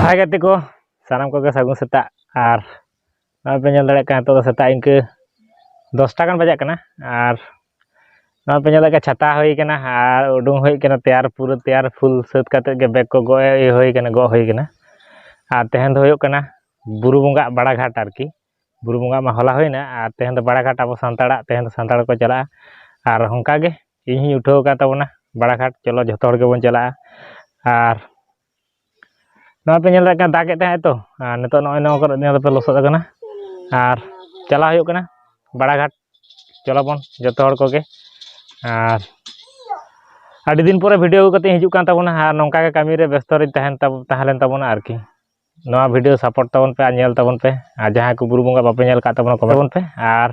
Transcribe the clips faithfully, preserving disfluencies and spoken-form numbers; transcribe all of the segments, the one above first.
ᱦᱟᱭ ᱜᱟᱛᱮ ᱠᱚ, ᱥᱟᱱᱟᱢ ᱠᱚᱜᱮ ᱥᱟᱹᱜᱩᱱ ᱥᱮᱛᱟᱜ᱾ ᱟᱨ ᱱᱚᱜᱼᱚᱭ ᱯᱮ ᱧᱮᱞ ᱫᱟᱲᱮᱭᱟᱜ ᱠᱟᱱᱟ, ᱱᱤᱛᱚᱜ ᱫᱚ ᱥᱮᱛᱟᱜ ᱤᱱᱠᱟᱹ ᱫᱚᱥᱴᱟ ᱜᱟᱱ ᱵᱟᱡᱟᱜ ᱠᱟᱱᱟ᱾ ᱟᱨ ᱱᱚᱜᱼᱚᱭ ᱯᱮ ᱧᱮᱞ ᱫᱟᱲᱮᱭᱟᱜ ᱠᱟᱱᱟ, ᱪᱷᱟᱛᱟ ᱦᱩᱭ ᱠᱟᱱᱟ ᱟᱨ ᱩᱰᱩᱝ ᱦᱩᱭ ᱠᱟᱱᱟ, ᱛᱮᱭᱟᱨ, ᱯᱩᱨᱟᱹ ᱛᱮᱭᱟᱨ ᱯᱷᱩᱞ ᱥᱟᱹᱛ ᱠᱟᱛᱮᱫ ᱜᱮ ᱵᱮᱜᱽ ᱠᱚ ᱜᱚᱜ ᱦᱩᱭ ᱠᱟᱱᱟ, ᱜᱚᱜ ᱦᱩᱭ ᱠᱟᱱᱟ᱾ ᱟᱨ ᱛᱮᱦᱮᱧ ᱫᱚ ᱦᱩᱭᱩᱜ ᱠᱟᱱᱟ ᱵᱩᱨᱩ ᱵᱚᱸᱜᱟ ᱵᱟᱲᱟᱜᱷᱟᱴ ᱟᱨᱠᱤ᱾ ᱵᱩᱨᱩ ᱵᱚᱸᱜᱟ ᱢᱟ ᱦᱚᱞᱟ ᱦᱩᱭᱱᱟ, ᱟᱨ ᱛᱮᱦᱮᱧ ᱫᱚ ᱵᱟᱲᱟᱜᱷᱟᱴ ᱟᱵᱚ ᱥᱟᱱᱛᱟᱲᱟᱜ, ᱛᱮᱦᱮᱧ ᱫᱚ ᱥᱟᱱᱛᱟᱲ ᱠᱚ ᱪᱟᱞᱟᱜᱼᱟ᱾ ᱟᱨ ᱚᱱᱠᱟ ᱜᱮ ᱤᱧ ᱦᱚᱧ ᱩᱴᱷᱟᱹᱣ ᱟᱠᱟᱫ ᱛᱟᱵᱚᱱᱟ ᱵᱟᱲᱟᱜᱷᱟᱴ, ᱪᱚᱞᱚ ᱡᱷᱚᱛᱚ ᱦᱚᱲ ᱜᱮᱵᱚᱱ ᱪᱟᱞᱟᱜᱼᱟ᱾ ᱟᱨ ᱱᱚᱣᱟ ᱯᱮ ᱧᱮᱞ ᱫᱟᱲᱮᱭᱟᱜ ᱠᱟᱱᱟ, ᱫᱟᱜ ᱮᱫ ᱛᱟᱦᱮᱸᱫ ᱛᱚ, ᱟᱨ ᱱᱤᱛᱚᱜ ᱱᱚᱜᱼᱚᱭ ᱱᱚᱣᱟ ᱠᱚᱨᱮ ᱧᱮᱞ ᱫᱚᱯᱮ ᱞᱚᱥᱚᱫ ᱟᱠᱟᱱᱟ᱾ ᱟᱨ ᱪᱟᱞᱟᱣ ᱦᱩᱭᱩᱜ ᱠᱟᱱᱟ ᱵᱟᱲᱟᱜᱷᱟᱴ, ᱪᱚᱞᱚ ᱵᱚᱱ ᱡᱚᱛᱚ ᱦᱚᱲ ᱠᱚᱜᱮ᱾ ᱟᱨ ᱟᱹᱰᱤ ᱫᱤᱱ ᱯᱚᱨᱮ ᱵᱷᱤᱰᱤᱭᱳ ᱟᱹᱜᱩ ᱠᱟᱛᱮ ᱦᱤᱡᱩᱜ ᱠᱟᱱ ᱛᱟᱵᱚᱱᱟ, ᱟᱨ ᱱᱚᱝᱠᱟ ᱜᱮ ᱠᱟᱹᱢᱤ ᱨᱮ ᱵᱮᱥᱛᱚ ᱨᱤᱧ ᱛᱟᱦᱮᱱ ᱛᱟᱵ-, ᱛᱟᱦᱮᱸ ᱞᱮᱱ ᱛᱟᱵᱚᱱᱟ ᱟᱨᱠᱤ᱾ ᱱᱚᱣᱟ ᱵᱷᱤᱰᱤᱭᱳ ᱥᱟᱯᱳᱨᱴ ᱛᱟᱵᱚᱱ ᱯᱮ ᱟᱨ ᱧᱮᱞ ᱛᱟᱵᱚᱱ ᱯᱮ, ᱟᱨ ᱡᱟᱦᱟᱸᱭ ᱠᱚ ᱵᱩᱨᱩ ᱵᱚᱸᱜᱟ ᱵᱟᱯᱮ ᱧᱮᱞ ᱟᱠᱟᱫ ᱛᱟᱵᱚᱱᱟ, ᱠᱚᱢᱮᱱᱴ ᱛᱟᱵᱚᱱ ᱯᱮ᱾ ᱟᱨ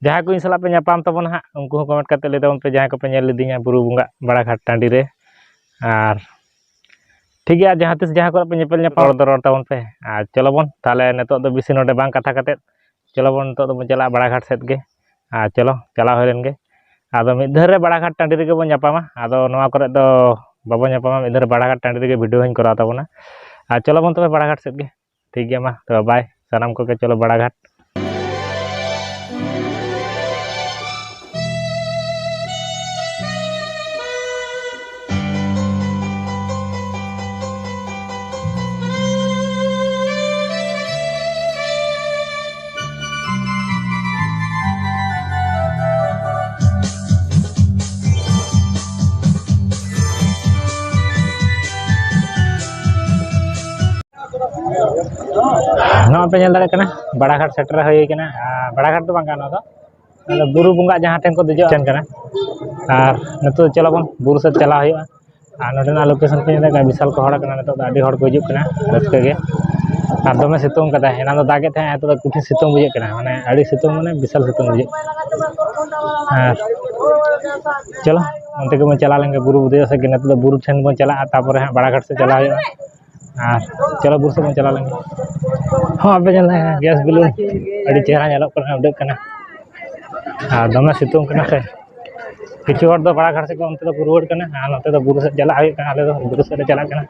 ᱡᱟᱦᱟᱸᱭ ᱠᱚ ᱤᱧ ᱥᱟᱞᱟᱜ ᱯᱮ ᱧᱟᱯᱟᱢ ᱛᱟᱵᱚᱱᱟ ᱦᱟᱸᱜ, ᱩᱱᱠᱩ ᱦᱚᱸ ᱠᱚᱢᱮᱱᱴ ᱠᱟᱛᱮ ᱞᱟᱹᱭ ᱛᱟᱵᱚᱱ ᱯᱮ, ᱡᱟᱦᱟᱸᱭ ᱠᱚᱯᱮ ᱧᱮᱞ ᱞᱤᱫᱤᱧᱟ ᱵᱩᱨᱩ ᱵᱚᱸᱜᱟ ᱵᱟᱲᱟᱜᱷᱟᱴ ᱴᱟᱺᱰᱤ ᱨᱮ᱾ ᱟᱨ ᱴᱷᱤᱠ ᱜᱮᱭᱟ, ᱡᱟᱦᱟᱸ ᱛᱤᱥ ᱡᱟᱦᱟᱸ ᱠᱚᱨᱮ ᱯᱮ ᱧᱮᱯᱮᱞ ᱧᱟᱯᱟᱢ, ᱨᱚᱲ ᱫᱚ ᱨᱚᱲ ᱛᱟᱵᱚᱱ ᱯᱮ᱾ ᱟᱨ ᱪᱚᱞᱚ ᱵᱚᱱ ᱛᱟᱦᱚᱞᱮ ᱱᱤᱛᱚᱜ ᱫᱚ ᱵᱮᱥᱤ ᱱᱚᱰᱮ ᱵᱟᱝ ᱠᱟᱛᱷᱟ ᱠᱟᱛᱮᱫ, ᱪᱚᱞᱚ ᱵᱚᱱ ᱱᱤᱛᱚᱜ ᱫᱚᱵᱚᱱ ᱪᱟᱞᱟᱜᱼᱟ ᱵᱟᱲᱟᱜᱷᱟᱴ ᱥᱮᱫ ᱜᱮ᱾ ᱟᱨ ᱪᱚᱞᱚ, ᱪᱟᱞᱟᱣ ᱦᱩᱭ ᱞᱮᱱ ᱜᱮ᱾ ᱟᱫᱚ ᱢᱤᱫ ᱫᱷᱟᱣ ᱨᱮ ᱵᱟᱲᱟᱜᱷᱟᱴ ᱴᱟᱺᱰᱤ ᱨᱮᱜᱮ ᱵᱚᱱ ᱧᱟᱯᱟᱢᱟ, ᱟᱫᱚ ᱱᱚᱣᱟ ᱠᱚᱨᱮ ᱫᱚ ᱵᱟᱵᱚᱱ ᱧᱟᱯᱟᱢᱟ᱾ ᱢᱤᱫ ᱫᱷᱟᱣ ᱨᱮ ᱵᱟᱲᱟᱜᱷᱟᱴ ᱴᱟᱺᱰᱤ ᱨᱮᱜᱮ ᱵᱷᱤᱰᱤᱭᱳ ᱦᱚᱧ ᱠᱚᱨᱟᱣ ᱛᱟᱵᱚᱱᱟ᱾ ᱟᱨ ᱪᱚᱞᱚ ᱵᱚᱱ ᱛᱚᱵᱮ ᱵᱟᱲᱟᱜᱷᱟᱴ ᱥᱮᱫ ᱜᱮ᱾ ᱴᱷᱤᱠ ᱜᱮᱭᱟ, ᱢᱟ ᱛᱚᱵᱮ ᱵᱟᱭ, ᱥᱟᱱᱟᱢ ᱠᱚᱜᱮ ᱪᱚᱞᱚ ᱵᱟᱲᱟᱜᱷᱟᱴ᱾ ᱱᱚᱜᱼᱚᱭ ᱯᱮ ᱧᱮᱞ ᱫᱟᱲᱮᱭᱟᱜ ᱠᱟᱱᱟ, ᱵᱟᱲᱟᱜᱷᱟᱴ ᱥᱮᱴᱮᱨ ᱦᱩᱭ ᱠᱟᱱᱟ᱾ ᱟᱨ ᱵᱟᱲᱟᱜᱷᱟᱴ ᱫᱚ ᱵᱟᱝ ᱠᱟᱱᱟ, ᱱᱚᱣᱟ ᱫᱚ ᱟᱫᱚ ᱵᱩᱨᱩ ᱵᱚᱸᱜᱟ ᱡᱟᱦᱟᱸ ᱴᱷᱮᱱ ᱠᱚ ᱫᱮᱡᱚᱜ ᱴᱷᱮᱱ ᱠᱟᱱᱟ᱾ ᱟᱨ ᱱᱤᱛᱚᱜ ᱪᱚᱞᱚ ᱵᱚᱱ ᱵᱩᱨᱩ ᱥᱮᱫ ᱪᱟᱞᱟᱣ ᱦᱩᱭᱩᱜᱼᱟ᱾ ᱟᱨ ᱱᱚᱰᱮᱱᱟᱜ ᱞᱳᱠᱮᱥᱚᱱ ᱯᱮ ᱧᱮᱞ ᱫᱟᱲᱮᱭᱟᱜ ᱠᱟᱱᱟ, ᱵᱤᱥᱟᱞ ᱠᱚ ᱦᱚᱲ ᱠᱟᱱᱟ, ᱱᱤᱛᱚᱜ ᱫᱚ ᱟᱹᱰᱤ ᱦᱚᱲ ᱠᱚ ᱦᱤᱡᱩᱜ ᱠᱟᱱᱟ, ᱨᱟᱹᱥᱠᱟᱹ ᱜᱮ᱾ ᱟᱨ ᱫᱚᱢᱮ ᱥᱤᱛᱩᱝ ᱠᱟᱫᱟᱭ, ᱮᱱᱟᱝ ᱫᱚ ᱫᱟᱜᱮᱫ ᱛᱟᱦᱮᱸᱫ, ᱱᱤᱛᱚᱜ ᱫᱚ ᱠᱩᱴᱷᱤᱱ ᱥᱤᱛᱩᱝ ᱵᱩᱡᱷᱟᱹᱜ ᱠᱟᱱᱟ, ᱢᱟᱱᱮ ᱟᱹᱰᱤ ᱥᱤᱛᱩᱝ, ᱢᱟᱱᱮ ᱵᱤᱥᱟᱞ ᱥᱤᱛᱩᱝ ᱵᱩᱡᱷᱟᱹᱜ ᱠᱟᱱᱟ᱾ ᱟᱨ ᱪᱚᱞᱚ, ᱚᱱᱛᱮ ᱜᱮᱵᱚᱱ ᱪᱟᱞᱟᱣ ᱞᱮᱱ ᱜᱮ, ᱵᱩᱨᱩ ᱫᱮᱡᱚᱜ ᱥᱮᱫ ᱜᱮ᱾ ᱱᱤᱛᱚᱜ ᱫᱚ ᱵᱩᱨᱩ ᱴᱷᱮᱱ ᱵᱚᱱ ᱪᱟᱞᱟᱜᱼᱟ, ᱛᱟᱨᱯᱚᱨᱮ ᱦᱟᱸᱜ ᱵᱟᱲᱟᱜᱷᱟᱴ ᱥᱮᱫ ᱪᱟᱞᱟᱣ ᱦᱩᱭᱩᱜᱼᱟ᱾ ᱟᱨ ᱪᱚᱞᱚ, ᱵᱩᱨᱩ ᱥᱮᱫ ᱵᱚᱱ ᱪᱟᱞᱟᱣ ᱞᱮᱱ ᱜᱮ᱾ ᱦᱚᱸ, ᱟᱯᱮ ᱧᱮᱞ ᱢᱮ, ᱜᱮᱥ ᱵᱮᱞᱩᱱ ᱟᱹᱰᱤ ᱪᱮᱦᱨᱟ ᱧᱮᱞᱚᱜ ᱠᱟᱱᱟ, ᱩᱰᱟᱹᱜ ᱠᱟᱱᱟ᱾ ᱟᱨ ᱫᱚᱢᱮ ᱥᱤᱛᱩᱝ ᱠᱟᱱᱟ ᱥᱮ᱾ ᱠᱤᱪᱷᱩ ᱦᱚᱲ ᱫᱚ ᱵᱟᱲᱟᱜᱷᱟᱴ ᱥᱮᱫ ᱠᱚ ᱚᱱᱛᱮ ᱫᱚᱠᱚ ᱨᱩᱣᱟᱹᱲ ᱠᱟᱱᱟ, ᱟᱨ ᱱᱚᱛᱮ ᱫᱚ ᱵᱩᱨᱩ ᱥᱮᱫ ᱪᱟᱞᱟᱜ ᱦᱩᱭᱩᱜ ᱠᱟᱱᱟ᱾ ᱟᱞᱮ ᱫᱚ ᱵᱩᱨᱩ ᱥᱮᱫ ᱞᱮ ᱪᱟᱞᱟᱜ ᱠᱟᱱᱟ᱾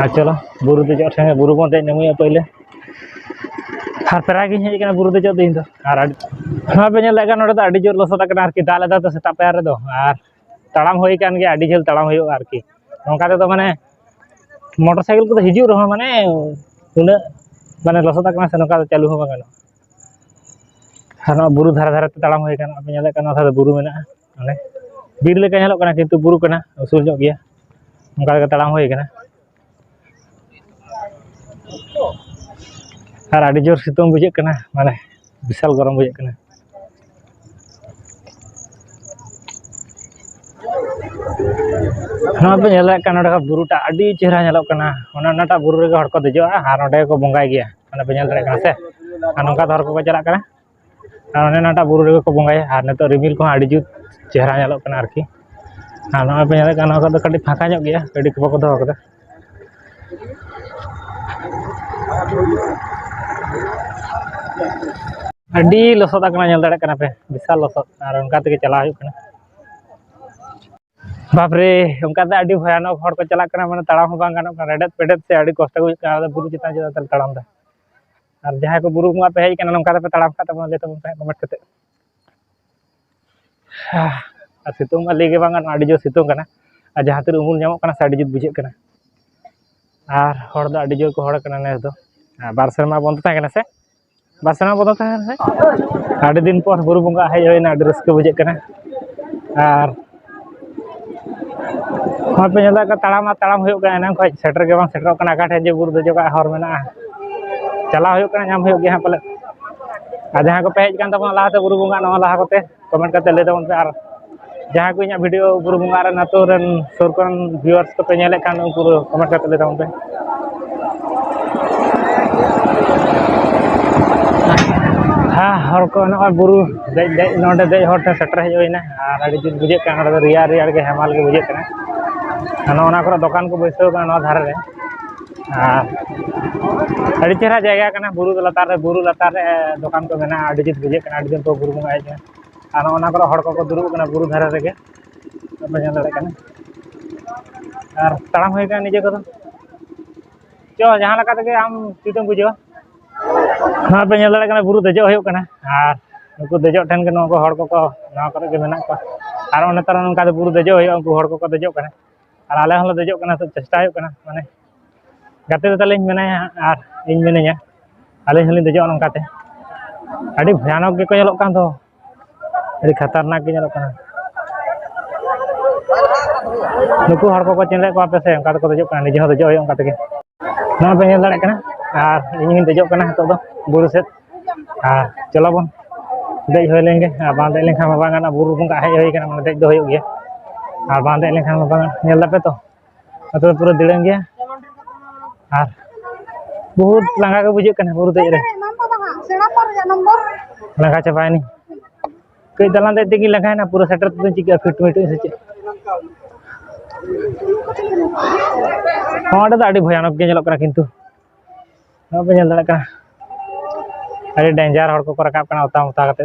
ᱟᱨ ᱪᱚᱞᱚ, ᱵᱩᱨᱩ ᱫᱮᱡᱚᱜ ᱴᱷᱮᱱ, ᱵᱩᱨᱩ ᱵᱚᱱ ᱫᱮᱡ ᱧᱟᱢᱚᱜᱼᱟ ᱯᱳᱭᱞᱳ᱾ ᱟᱨ ᱯᱨᱟᱭ ᱜᱤᱧ ᱦᱮᱡ ᱟᱠᱟᱱᱟ ᱵᱩᱨᱩ ᱫᱮᱡᱚᱜ ᱫᱚ ᱤᱧ ᱫᱚ᱾ ᱟᱨ ᱟᱹᱰᱤ, ᱱᱚᱣᱟ ᱯᱮ ᱧᱮᱞ ᱫᱟᱲᱮᱭᱟᱜ ᱠᱟᱱᱟ, ᱱᱚᱰᱮ ᱫᱚ ᱟᱹᱰᱤ ᱡᱳᱨ ᱞᱚᱥᱚᱫ ᱟᱠᱟᱱᱟ ᱟᱨᱠᱤ, ᱫᱟᱜ ᱞᱮᱫᱟ ᱛᱚ ᱥᱮᱛᱟᱜ ᱯᱟᱭᱟᱨ ᱨᱮᱫᱚ᱾ ᱟᱨ ᱛᱟᱲᱟᱢ ᱦᱩᱭ ᱟᱠᱟᱱ ᱜᱮᱭᱟ, ᱟᱹᱰᱤ ᱡᱷᱟᱹᱞ ᱛᱟᱲᱟᱢ ᱦᱩᱭᱩᱜᱼᱟ ᱟᱨᱠᱤ᱾ ᱱᱚᱝᱠᱟ ᱛᱮᱫᱚ ᱢᱟᱱᱮ ᱢᱚᱴᱚᱨ ᱥᱟᱭᱠᱮᱞ ᱠᱚᱫᱚ ᱦᱤᱡᱩᱜ ᱨᱮᱦᱚᱸ ᱢᱟᱱᱮ ᱩᱱᱟᱹᱜ ᱢᱟᱱᱮ ᱞᱚᱥᱚᱫ ᱟᱠᱟᱱᱟ ᱥᱮ, ᱱᱚᱝᱠᱟ ᱫᱚ ᱪᱟᱹᱞᱩ ᱦᱚᱸ ᱵᱟᱝ ᱜᱟᱱᱚᱜᱼᱟ᱾ ᱟᱨ ᱱᱚᱣᱟ ᱵᱩᱨᱩ ᱫᱷᱟᱨᱮ ᱫᱷᱟᱨᱮ ᱛᱮ ᱛᱟᱲᱟᱢ ᱦᱩᱭ ᱟᱠᱟᱱᱟ᱾ ᱟᱯᱮ ᱧᱮᱞᱮᱫ ᱠᱟᱱᱟ, ᱱᱚᱣᱟ ᱫᱷᱟᱨᱮ ᱵᱩᱨᱩ ᱢᱮᱱᱟᱜᱼᱟ, ᱢᱟᱱᱮ ᱵᱤᱨ ᱞᱮᱠᱟ ᱧᱮᱞᱚᱜ ᱠᱟᱱᱟ, ᱠᱤᱱᱛᱩ ᱵᱩᱨᱩ ᱠᱟᱱᱟ, ᱩᱥᱩᱞ ᱧᱚᱜ ᱜᱮᱭᱟ᱾ ᱚᱱᱠᱟ ᱞᱮᱠᱟ ᱛᱟᱲᱟᱢ ᱦᱩᱭ ᱟᱠᱟᱱᱟ᱾ ᱟᱨ ᱟᱹᱰᱤ ᱡᱳᱨ ᱥᱤᱛᱩᱝ ᱵᱩᱡᱷᱟᱹᱜ ᱠᱟᱱᱟ, ᱢᱟᱱᱮ ᱵᱤᱥᱟᱞ ᱜᱚᱨᱚᱢ ᱵᱩᱡᱷᱟᱹᱜ ᱠᱟᱱᱟ᱾ ᱱᱚᱣᱟ ᱯᱮ ᱧᱮᱞ ᱫᱟᱲᱮᱭᱟᱜ ᱠᱟᱱᱟ, ᱱᱚᱰᱮ ᱠᱷᱚᱱ ᱵᱩᱨᱩᱴᱟᱜ ᱟᱹᱰᱤ ᱪᱮᱦᱨᱟ ᱧᱮᱞᱚᱜ ᱠᱟᱱᱟ᱾ ᱚᱱᱮ ᱚᱱᱟᱴᱟᱜ ᱵᱩᱨᱩ ᱨᱮᱜᱮ ᱦᱚᱲ ᱠᱚ ᱫᱮᱡᱚᱜᱼᱟ ᱟᱨ ᱚᱸᱰᱮ ᱜᱮᱠᱚ ᱵᱚᱸᱜᱟᱭ ᱜᱮᱭᱟ᱾ ᱚᱱᱮ ᱯᱮ ᱧᱮᱞ ᱫᱟᱲᱮᱭᱟᱜ ᱠᱟᱱᱟ ᱥᱮ, ᱟᱨ ᱱᱚᱝᱠᱟ ᱫᱚ ᱦᱚᱲ ᱠᱚᱠᱚ ᱪᱟᱞᱟᱜ ᱠᱟᱱᱟ᱾ ᱟᱨ ᱚᱱᱮ ᱚᱱᱟᱴᱟᱜ ᱵᱩᱨᱩ ᱨᱮᱜᱮ ᱠᱚ ᱵᱚᱸᱜᱟᱭᱟ᱾ ᱟᱨ ᱱᱤᱛᱚᱜ ᱨᱤᱢᱤᱞ ᱠᱚᱦᱚᱸ ᱟᱹᱰᱤ ᱡᱩᱛ ᱪᱮᱦᱨᱟ ᱧᱮᱞᱚᱜ ᱠᱟᱱᱟ ᱟᱨᱠᱤ᱾ ᱟᱨ ᱱᱚᱜᱼᱚᱭ ᱯᱮ ᱧᱮᱞᱮᱫ ᱠᱟᱱᱟ, ᱱᱚᱣᱟ ᱠᱚᱫᱚ ᱠᱟᱹᱴᱤᱡ ᱯᱷᱟᱸᱠᱟ ᱧᱚᱜ ᱜᱮᱭᱟ, ᱜᱟᱹᱰᱤ ᱠᱚ ᱵᱟᱠᱚ ᱫᱚᱦᱚ ᱠᱟᱫᱟ᱾ ᱟᱹᱰᱤ ᱞᱚᱥᱚᱫ ᱟᱠᱟᱱᱟ, ᱧᱮᱞ ᱫᱟᱲᱮᱭᱟᱜ ᱠᱟᱱᱟ ᱯᱮ, ᱵᱤᱥᱟᱞ ᱞᱚᱥᱚᱫ᱾ ᱟᱨ ᱚᱱᱠᱟ ᱛᱮᱜᱮ ᱪᱟᱞᱟᱣ ᱦᱩᱭᱩᱜ ᱠᱟᱱᱟ᱾ ᱵᱟᱯᱨᱮ, ᱚᱱᱠᱟᱛᱮ ᱟᱹᱰᱤ ᱵᱷᱚᱭᱟᱱᱚᱠ ᱦᱚᱲ ᱠᱚ ᱪᱟᱞᱟᱜ ᱠᱟᱱᱟ, ᱢᱟᱱᱮ ᱛᱟᱲᱟᱢ ᱦᱚᱸ ᱵᱟᱝ ᱜᱟᱱᱚᱜ ᱠᱟᱱᱟ, ᱨᱮᱰᱮᱫ ᱯᱮᱰᱮᱫ ᱛᱮ ᱟᱹᱰᱤ ᱠᱚᱥᱴᱚ ᱵᱩᱡᱷᱟᱹᱜ ᱠᱟᱱᱟ᱾ ᱟᱫᱚ ᱵᱩᱨᱩ ᱪᱮᱛᱟᱱ ᱪᱮᱛᱟᱱ ᱛᱮ ᱛᱟᱲᱟᱢ ᱫᱟ᱾ ᱟᱨ ᱡᱟᱦᱟᱸᱭ ᱠᱚ ᱵᱩᱨᱩ ᱵᱚᱸᱜᱟ ᱯᱮ ᱦᱮᱡ ᱟᱠᱟᱱᱟ, ᱱᱚᱝᱠᱟ ᱛᱮᱯᱮ ᱛᱟᱲᱟᱢ ᱠᱷᱟᱱ ᱛᱟᱵᱚᱱ ᱞᱟᱹᱭ ᱛᱟᱵᱚᱱ ᱯᱮ ᱠᱚᱢᱮᱱᱴ ᱠᱟᱛᱮ᱾ ᱟᱨ ᱥᱤᱛᱩᱝ ᱢᱟ ᱞᱟᱹᱭ ᱜᱮ ᱵᱟᱝ ᱜᱟᱱᱚᱜᱼᱟ, ᱟᱹᱰᱤ ᱡᱳᱨ ᱥᱤᱛᱩᱝ ᱠᱟᱱᱟ᱾ ᱟᱨ ᱡᱟᱦᱟᱸ ᱛᱤᱱᱟᱹᱜ ᱩᱢᱩᱞ ᱧᱟᱢᱚᱜ ᱠᱟᱱᱟ ᱥᱮ, ᱟᱹᱰᱤ ᱡᱩᱛ ᱵᱩᱡᱷᱟᱹᱜ ᱠᱟᱱᱟ᱾ ᱟᱨ ᱦᱚᱲ ᱫᱚ ᱟᱹᱰᱤ ᱡᱳᱨ ᱠᱚ ᱦᱚᱲ ᱠᱟᱱᱟ ᱱᱮᱥ ᱫᱚ᱾ ᱟᱨ ᱵᱟᱨ ᱥᱮᱨᱢᱟ ᱵᱚᱱᱫᱚ ᱛᱟᱦᱮᱸ ᱠᱟᱱᱟ ᱥᱮ, ᱵᱟᱨ ᱥᱮᱨᱢᱟ ᱵᱚᱱᱫᱚ ᱛᱟᱦᱮᱸ ᱠᱟᱱᱟ ᱥᱮ᱾ ᱟᱹᱰᱤ ᱫᱤᱱ ᱯᱚᱨ ᱵᱩᱨᱩ ᱵᱚᱸᱜᱟ ᱦᱮᱡ ᱦᱩᱭᱱᱟ, ᱟᱹᱰᱤ ᱨᱟᱹᱥᱠᱟᱹ ᱵᱩᱡᱷᱟᱹᱜ ᱠᱟᱱᱟ᱾ ᱟᱨ ᱱᱚᱜᱼᱚᱭ ᱯᱮ ᱧᱮᱞ ᱫᱟ, ᱛᱟᱲᱟᱢ ᱟᱨ ᱛᱟᱲᱟᱢ ᱦᱩᱭᱩᱜ ᱠᱟᱱᱟ, ᱮᱱᱟᱝ ᱠᱷᱚᱱ ᱥᱮᱴᱮᱨ ᱜᱮ ᱵᱟᱝ ᱥᱮᱴᱮᱨᱚᱜ ᱠᱟᱱᱟ, ᱚᱠᱟ ᱴᱷᱮᱱ ᱡᱮ ᱵᱩᱨᱩ ᱫᱮᱡᱚᱜᱟᱜ ᱦᱚᱨ ᱢᱮᱱᱟᱜᱼᱟ᱾ ᱪᱟᱞᱟᱣ ᱦᱩᱭᱩᱜ ᱠᱟᱱᱟ, ᱧᱟᱢ ᱦᱩᱭᱩᱜ ᱜᱮᱭᱟ ᱦᱟᱸᱜ ᱯᱟᱞᱮᱫ᱾ ᱟᱨ ᱡᱟᱦᱟᱸᱭ ᱠᱚᱯᱮ ᱦᱮᱡ ᱟᱠᱟᱱ ᱛᱟᱵᱚᱱᱟ ᱞᱟᱦᱟᱛᱮ ᱵᱩᱨᱩ ᱵᱚᱸᱜᱟ, ᱱᱚᱣᱟ ᱞᱟᱦᱟ ᱠᱚᱛᱮ ᱠᱚᱢᱮᱱᱴ ᱠᱟᱛᱮ ᱞᱟᱹᱭ ᱛᱟᱵᱚᱱ ᱯᱮ᱾ ᱟᱨ ᱡᱟᱦᱟᱸᱭ ᱠᱚ ᱤᱧᱟᱹᱜ ᱵᱷᱤᱰᱤᱭᱳ ᱵᱩᱨᱩ ᱵᱚᱸᱜᱟ ᱨᱮᱱ ᱟᱹᱛᱩ ᱨᱮᱱ ᱥᱩᱨ ᱠᱚᱨᱮᱱ ᱵᱷᱤᱭᱩᱣᱟᱨᱥ ᱠᱚᱯᱮ ᱧᱮᱞᱮᱫ ᱠᱷᱟᱱ, ᱩᱱᱠᱩ ᱫᱚ ᱠᱚᱢᱮᱱᱴ ᱠᱟᱛᱮ ᱞᱟᱹᱭ ᱛᱟᱵᱚᱱ ᱯᱮ᱾ ᱦᱮᱸ, ᱦᱚᱲ ᱠᱚ ᱱᱚᱜᱼᱚᱭ ᱵᱩᱨᱩ ᱫᱮᱡ ᱫᱮᱡ, ᱱᱚᱰᱮ ᱫᱮᱡ ᱦᱚᱲ ᱴᱷᱮᱱ ᱥᱮᱴᱮᱨ ᱦᱮᱡ ᱦᱩᱭᱱᱟ᱾ ᱟᱨ ᱟᱹᱰᱤ ᱡᱩᱛ ᱵᱩᱡᱷᱟᱹᱜ ᱠᱟᱱᱟ, ᱱᱚᱰᱮ ᱫᱚ ᱨᱮᱭᱟᱲ ᱨᱮᱭᱟᱲ ᱜᱮ ᱦᱮᱢᱟᱞ ᱜᱮ ᱵᱩᱡᱷᱟᱹᱜ ᱠᱟᱱᱟ᱾ ᱟᱨ ᱱᱚᱜᱼᱚ ᱱᱚᱣᱟ ᱠᱚᱨᱮ ᱫᱚᱠᱟᱱ ᱠᱚ ᱵᱟᱹᱭᱥᱟᱹᱣ ᱠᱟᱱᱟ ᱱᱚᱣᱟ ᱫᱷᱟᱨᱮ ᱨᱮ᱾ ᱟᱨ ᱟᱹᱰᱤ ᱪᱮᱦᱨᱟ ᱡᱟᱭᱜᱟ ᱠᱟᱱᱟ, ᱵᱩᱨᱩ ᱞᱟᱛᱟᱨ ᱨᱮ, ᱵᱩᱨᱩ ᱞᱟᱛᱟᱨ ᱨᱮ ᱫᱚᱠᱟᱱ ᱠᱚ ᱢᱮᱱᱟᱜᱼᱟ᱾ ᱟᱹᱰᱤ ᱡᱩᱛ ᱵᱩᱡᱷᱟᱹᱜ ᱠᱟᱱᱟ, ᱟᱹᱰᱤ ᱫᱤᱱ ᱯᱚᱨ ᱵᱩᱨᱩ ᱵᱚᱸᱜᱟ ᱦᱮᱡ ᱠᱟᱱᱟ᱾ ᱟᱨ ᱱᱚᱜᱼᱚ ᱱᱚᱣᱟ ᱠᱚᱨᱮ ᱦᱚᱲ ᱠᱚᱠᱚ ᱫᱩᱲᱩᱵ ᱠᱟᱱᱟ ᱵᱩᱨᱩ ᱫᱷᱟᱨᱮ ᱨᱮᱜᱮ, ᱵᱟᱯᱮ ᱧᱮᱞ ᱫᱟᱲᱮᱭᱟᱜ ᱠᱟᱱᱟ᱾ ᱟᱨ ᱛᱟᱲᱟᱢ ᱦᱩᱭ ᱠᱟᱱᱟ ᱱᱤᱡᱮ ᱠᱚᱫᱚ᱾ ᱪᱚ, ᱡᱟᱦᱟᱸ ᱞᱮᱠᱟ ᱛᱮᱜᱮ ᱟᱢ ᱪᱷᱩᱴᱮᱢ ᱵᱩᱡᱷᱟᱹᱣᱟ᱾ ᱱᱚᱣᱟ ᱯᱮ ᱧᱮᱞ ᱫᱟᱲᱮᱭᱟᱜ ᱠᱟᱱᱟ, ᱵᱩᱨᱩ ᱫᱮᱡᱚᱜ ᱦᱩᱭᱩᱜ ᱠᱟᱱᱟ᱾ ᱟᱨ ᱱᱩᱠᱩ ᱫᱮᱡᱚᱜ ᱴᱷᱮᱱ ᱜᱮ ᱱᱚᱣᱟ ᱠᱚ ᱦᱚᱲ ᱠᱚᱠᱚ ᱱᱚᱣᱟ ᱠᱚᱨᱮ ᱜᱮ ᱢᱮᱱᱟᱜ ᱠᱚᱣᱟ᱾ ᱟᱨ ᱱᱮᱛᱟᱨ ᱱᱚᱝᱠᱟ ᱛᱮ ᱵᱩᱨᱩ ᱫᱮᱡᱚᱜ ᱦᱩᱭᱩᱜᱼᱟ, ᱩᱱᱠᱩ ᱦᱚᱲ ᱠᱚᱠᱚ ᱫᱮᱡᱚᱜ ᱠᱟᱱᱟ᱾ ᱟᱨ ᱟᱞᱮ ᱦᱚᱸᱞᱮ ᱫᱮᱡᱚᱜ ᱠᱟᱱᱟ, ᱪᱮᱥᱴᱟ ᱦᱩᱭᱩᱜ ᱠᱟᱱᱟ᱾ ᱢᱟᱱᱮ, ᱜᱟᱛᱮ ᱫᱚ ᱛᱟᱞᱤᱧ ᱢᱮᱱᱟᱭᱟ ᱟᱨ ᱤᱧ ᱢᱤᱱᱟᱹᱧᱟ, ᱟᱹᱞᱤᱧ ᱦᱚᱸᱞᱤᱧ ᱫᱮᱡᱚᱜᱼᱟ ᱱᱚᱝᱠᱟᱛᱮ᱾ ᱟᱹᱰᱤ ᱵᱷᱚᱭᱟᱱᱚᱠ ᱜᱮᱠᱚ ᱧᱮᱞᱚᱜ ᱠᱟᱱ ᱫᱚ, ᱟᱹᱰᱤ ᱠᱷᱟᱛᱟᱨᱱᱟᱠ ᱜᱮ ᱧᱮᱞᱚᱜ ᱠᱟᱱᱟ᱾ ᱱᱩᱠᱩ ᱦᱚᱲ ᱠᱚᱠᱚ ᱧᱮᱞᱮᱫ ᱠᱚᱣᱟ ᱯᱮ ᱥᱮ, ᱚᱱᱠᱟ ᱛᱮᱠᱚ ᱫᱮᱡᱚᱜ ᱠᱟᱱᱟ, ᱱᱤᱡᱮ ᱦᱚᱸ ᱫᱮᱡᱚᱜ ᱦᱩᱭᱩᱜᱼᱟ ᱚᱱᱠᱟ ᱛᱮᱜᱮ᱾ ᱱᱚᱣᱟ ᱯᱮ ᱧᱮᱞ ᱫᱟᱲᱮᱭᱟᱜ ᱠᱟᱱᱟ, ᱟᱨ ᱤᱧ ᱦᱚᱸᱧ ᱫᱮᱡᱚᱜ ᱠᱟᱱᱟ ᱱᱤᱛᱚᱜ ᱫᱚ ᱵᱩᱨᱩ ᱥᱮᱫ᱾ ᱟᱨ ᱪᱚᱞᱚ ᱵᱚᱱ ᱫᱮᱡ ᱦᱩᱭ ᱞᱮᱱ ᱜᱮ, ᱟᱨ ᱵᱟᱝ ᱫᱮᱡ ᱞᱮᱱᱠᱷᱟᱱ ᱢᱟ ᱵᱟᱝ ᱜᱟᱱᱚᱜᱼᱟ᱾ ᱵᱩᱨᱩ ᱵᱚᱸᱜᱟ ᱦᱮᱡ ᱦᱩᱭ ᱠᱟᱱᱟ, ᱢᱟᱱᱮ ᱫᱮᱡ ᱫᱚ ᱦᱩᱭᱩᱜ ᱜᱮᱭᱟ, ᱟᱨ ᱵᱟᱝ ᱫᱮᱡ ᱞᱮᱱᱠᱷᱟᱱ ᱢᱟ ᱵᱟᱝ ᱜᱟᱱᱚᱜᱼᱟ᱾ ᱧᱮᱞ ᱫᱟᱯᱮ ᱛᱚ, ᱱᱚᱛᱮ ᱫᱚ ᱯᱩᱨᱟᱹ ᱫᱤᱲᱟᱹᱝ ᱜᱮᱭᱟ, ᱟᱨ ᱵᱚᱦᱩᱛ ᱞᱟᱸᱜᱟ ᱜᱮ ᱵᱩᱡᱷᱟᱹᱜ ᱠᱟᱱᱟ ᱵᱩᱨᱩ ᱫᱮᱡ ᱨᱮ᱾ ᱞᱟᱸᱜᱟ ᱪᱟᱵᱟᱭᱮᱱᱟᱹᱧ᱾ ᱠᱟᱹᱡ ᱫᱟᱞᱟᱝ ᱫᱮᱡ ᱛᱮᱜᱮᱧ ᱞᱟᱸᱜᱟᱭᱮᱱᱟ, ᱯᱩᱨᱟᱹ ᱥᱮᱴᱮᱨ ᱛᱮᱫᱚᱧ ᱪᱤᱠᱟᱹᱜᱼᱟ, ᱯᱷᱤᱴ ᱢᱤᱴ ᱥᱮ ᱪᱮᱫ? ᱱᱚᱣᱟ ᱫᱚ ᱟᱹᱰᱤ ᱵᱷᱚᱭᱟᱱᱚᱠ ᱜᱮ ᱧᱮᱞᱚᱜ ᱠᱟᱱᱟ, ᱠᱤᱱᱛᱩ ᱱᱚᱣᱟ ᱯᱮ ᱧᱮᱞ ᱫᱟᱲᱮᱭᱟᱜ ᱠᱟᱱᱟ, ᱟᱹᱰᱤ ᱰᱮᱧᱡᱟᱨ ᱦᱚᱲ ᱠᱚᱠᱚ ᱨᱟᱠᱟᱵ ᱠᱟᱱᱟ ᱚᱛᱟ ᱢᱚᱛᱟ ᱠᱟᱛᱮ᱾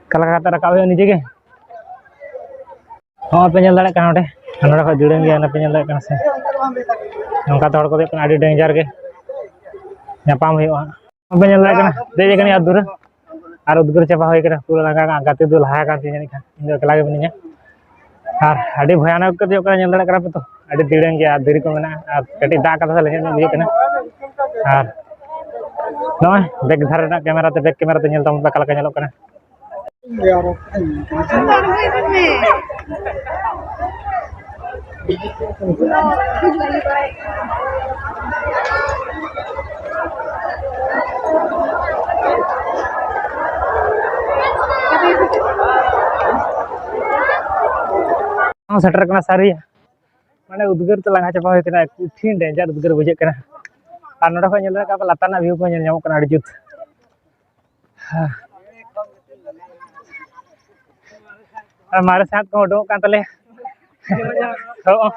ᱚᱠᱟ ᱞᱮᱠᱟ ᱠᱟᱛᱮ ᱨᱟᱠᱟᱵ ᱦᱩᱭᱩᱜᱼᱟ ᱱᱤᱡᱮ ᱜᱮ᱾ ᱱᱚᱣᱟ ᱯᱮ ᱧᱮᱞ ᱫᱟᱲᱮᱭᱟᱜ ᱠᱟᱱᱟ ᱱᱚᱰᱮ, ᱱᱚᱰᱮ ᱠᱷᱚᱡ ᱫᱟᱹᱲᱟᱹᱝ ᱜᱮᱭᱟ, ᱚᱱᱟ ᱯᱮ ᱧᱮᱞ ᱫᱟᱲᱮᱭᱟᱜ ᱠᱟᱱᱟ ᱥᱮ? ᱱᱚᱝᱠᱟ ᱛᱮ ᱦᱚᱲ ᱠᱚ ᱫᱮᱡ ᱠᱟᱱᱟ, ᱟᱹᱰᱤ ᱰᱮᱧᱡᱟᱨ ᱜᱮ ᱧᱟᱯᱟᱢ ᱦᱩᱭᱩᱜᱼᱟ ᱦᱟᱸᱜ᱾ ᱱᱚᱣᱟ ᱯᱮ ᱧᱮᱞ ᱫᱟᱲᱮᱭᱟᱜ ᱠᱟᱱᱟ, ᱫᱮᱡ ᱟᱠᱟᱱᱟᱹᱧ ᱟᱨ ᱫᱷᱩᱨᱟᱹ, ᱟᱨ ᱩᱫᱽᱜᱟᱹᱨ ᱪᱟᱵᱟ ᱦᱩᱭ ᱠᱟᱱᱟ, ᱯᱩᱨᱟᱹ ᱞᱟᱸᱜᱟ ᱠᱟᱱᱟ᱾ ᱜᱟᱛᱮ ᱫᱚ ᱞᱟᱦᱟ ᱠᱟᱱ ᱛᱤᱧ ᱡᱟᱹᱱᱤᱡ ᱠᱷᱟᱱ, ᱤᱧ ᱫᱚ ᱮᱠᱞᱟ ᱜᱮ ᱢᱤᱱᱟᱹᱧᱟ᱾ ᱟᱨ ᱟᱹᱰᱤ ᱵᱷᱚᱭᱟᱱᱚᱠ ᱜᱮ ᱦᱩᱭᱩᱜ ᱠᱟᱱᱟ, ᱧᱮᱞ ᱫᱟᱲᱮᱭᱟᱜ ᱠᱟᱱᱟ ᱯᱮ ᱛᱚ, ᱟᱹᱰᱤ ᱫᱟᱹᱲᱟᱹᱝ ᱜᱮᱭᱟ ᱟᱨ ᱫᱷᱤᱨᱤ ᱠᱚ ᱢᱮᱱᱟᱜᱼᱟ, ᱟᱨ ᱠᱟᱹᱴᱤᱡ ᱫᱟᱜ ᱠᱟᱫᱟ ᱥᱮ, ᱞᱮᱸᱡᱮᱫ ᱧᱚᱜ ᱵᱩᱡᱷᱟᱹᱜ ᱠᱟᱱᱟ᱾ ᱟᱨ ᱱᱚᱜᱼᱚᱭ ᱵᱮᱠ ᱫᱷᱟᱨᱮ ᱨᱮᱱᱟᱜ ᱠᱮᱢᱮᱨᱟ ᱛᱮ, ᱵᱮᱠ ᱠᱮᱢᱮᱨᱟ ᱛᱮ ᱧᱮᱞ ᱛᱟᱵᱚᱱ ᱯᱮ ᱚᱠᱟ ᱞᱮᱠᱟ ᱧᱮᱞᱚᱜ ᱠᱟᱱᱟ᱾ ᱥᱮᱴᱮᱨ ᱠᱟᱱᱟ ᱥᱟᱹᱨᱤᱭᱟ, ᱢᱟᱱᱮ ᱩᱫᱽᱜᱟᱹᱨ ᱛᱮ ᱞᱟᱸᱜᱟ ᱪᱟᱵᱟ ᱦᱩᱭ ᱠᱟᱱᱟ, ᱠᱩᱴᱷᱤᱱ ᱰᱮᱧᱡᱟᱨ ᱩᱫᱽᱜᱟᱹᱨ ᱵᱩᱡᱷᱟᱹᱜ ᱠᱟᱱᱟ᱾ ᱟᱨ ᱱᱚᱰᱮ ᱠᱷᱚᱱ ᱧᱮᱞ ᱞᱮᱠᱷᱟᱱ ᱞᱟᱛᱟᱨ ᱨᱮᱱᱟᱜ ᱵᱷᱤᱭᱩ ᱠᱚ ᱧᱮᱞ ᱧᱟᱢᱚᱜ ᱠᱟᱱᱟ ᱟᱹᱰᱤ ᱡᱩᱛ᱾ ᱦᱮᱸ᱾ ᱟᱨ ᱢᱟᱨᱮ ᱥᱟᱸᱦᱮᱫ ᱠᱚ ᱩᱰᱩᱠᱚᱜ ᱠᱟᱱ ᱛᱟᱞᱮᱭᱟ᱾ ᱦᱚᱸ,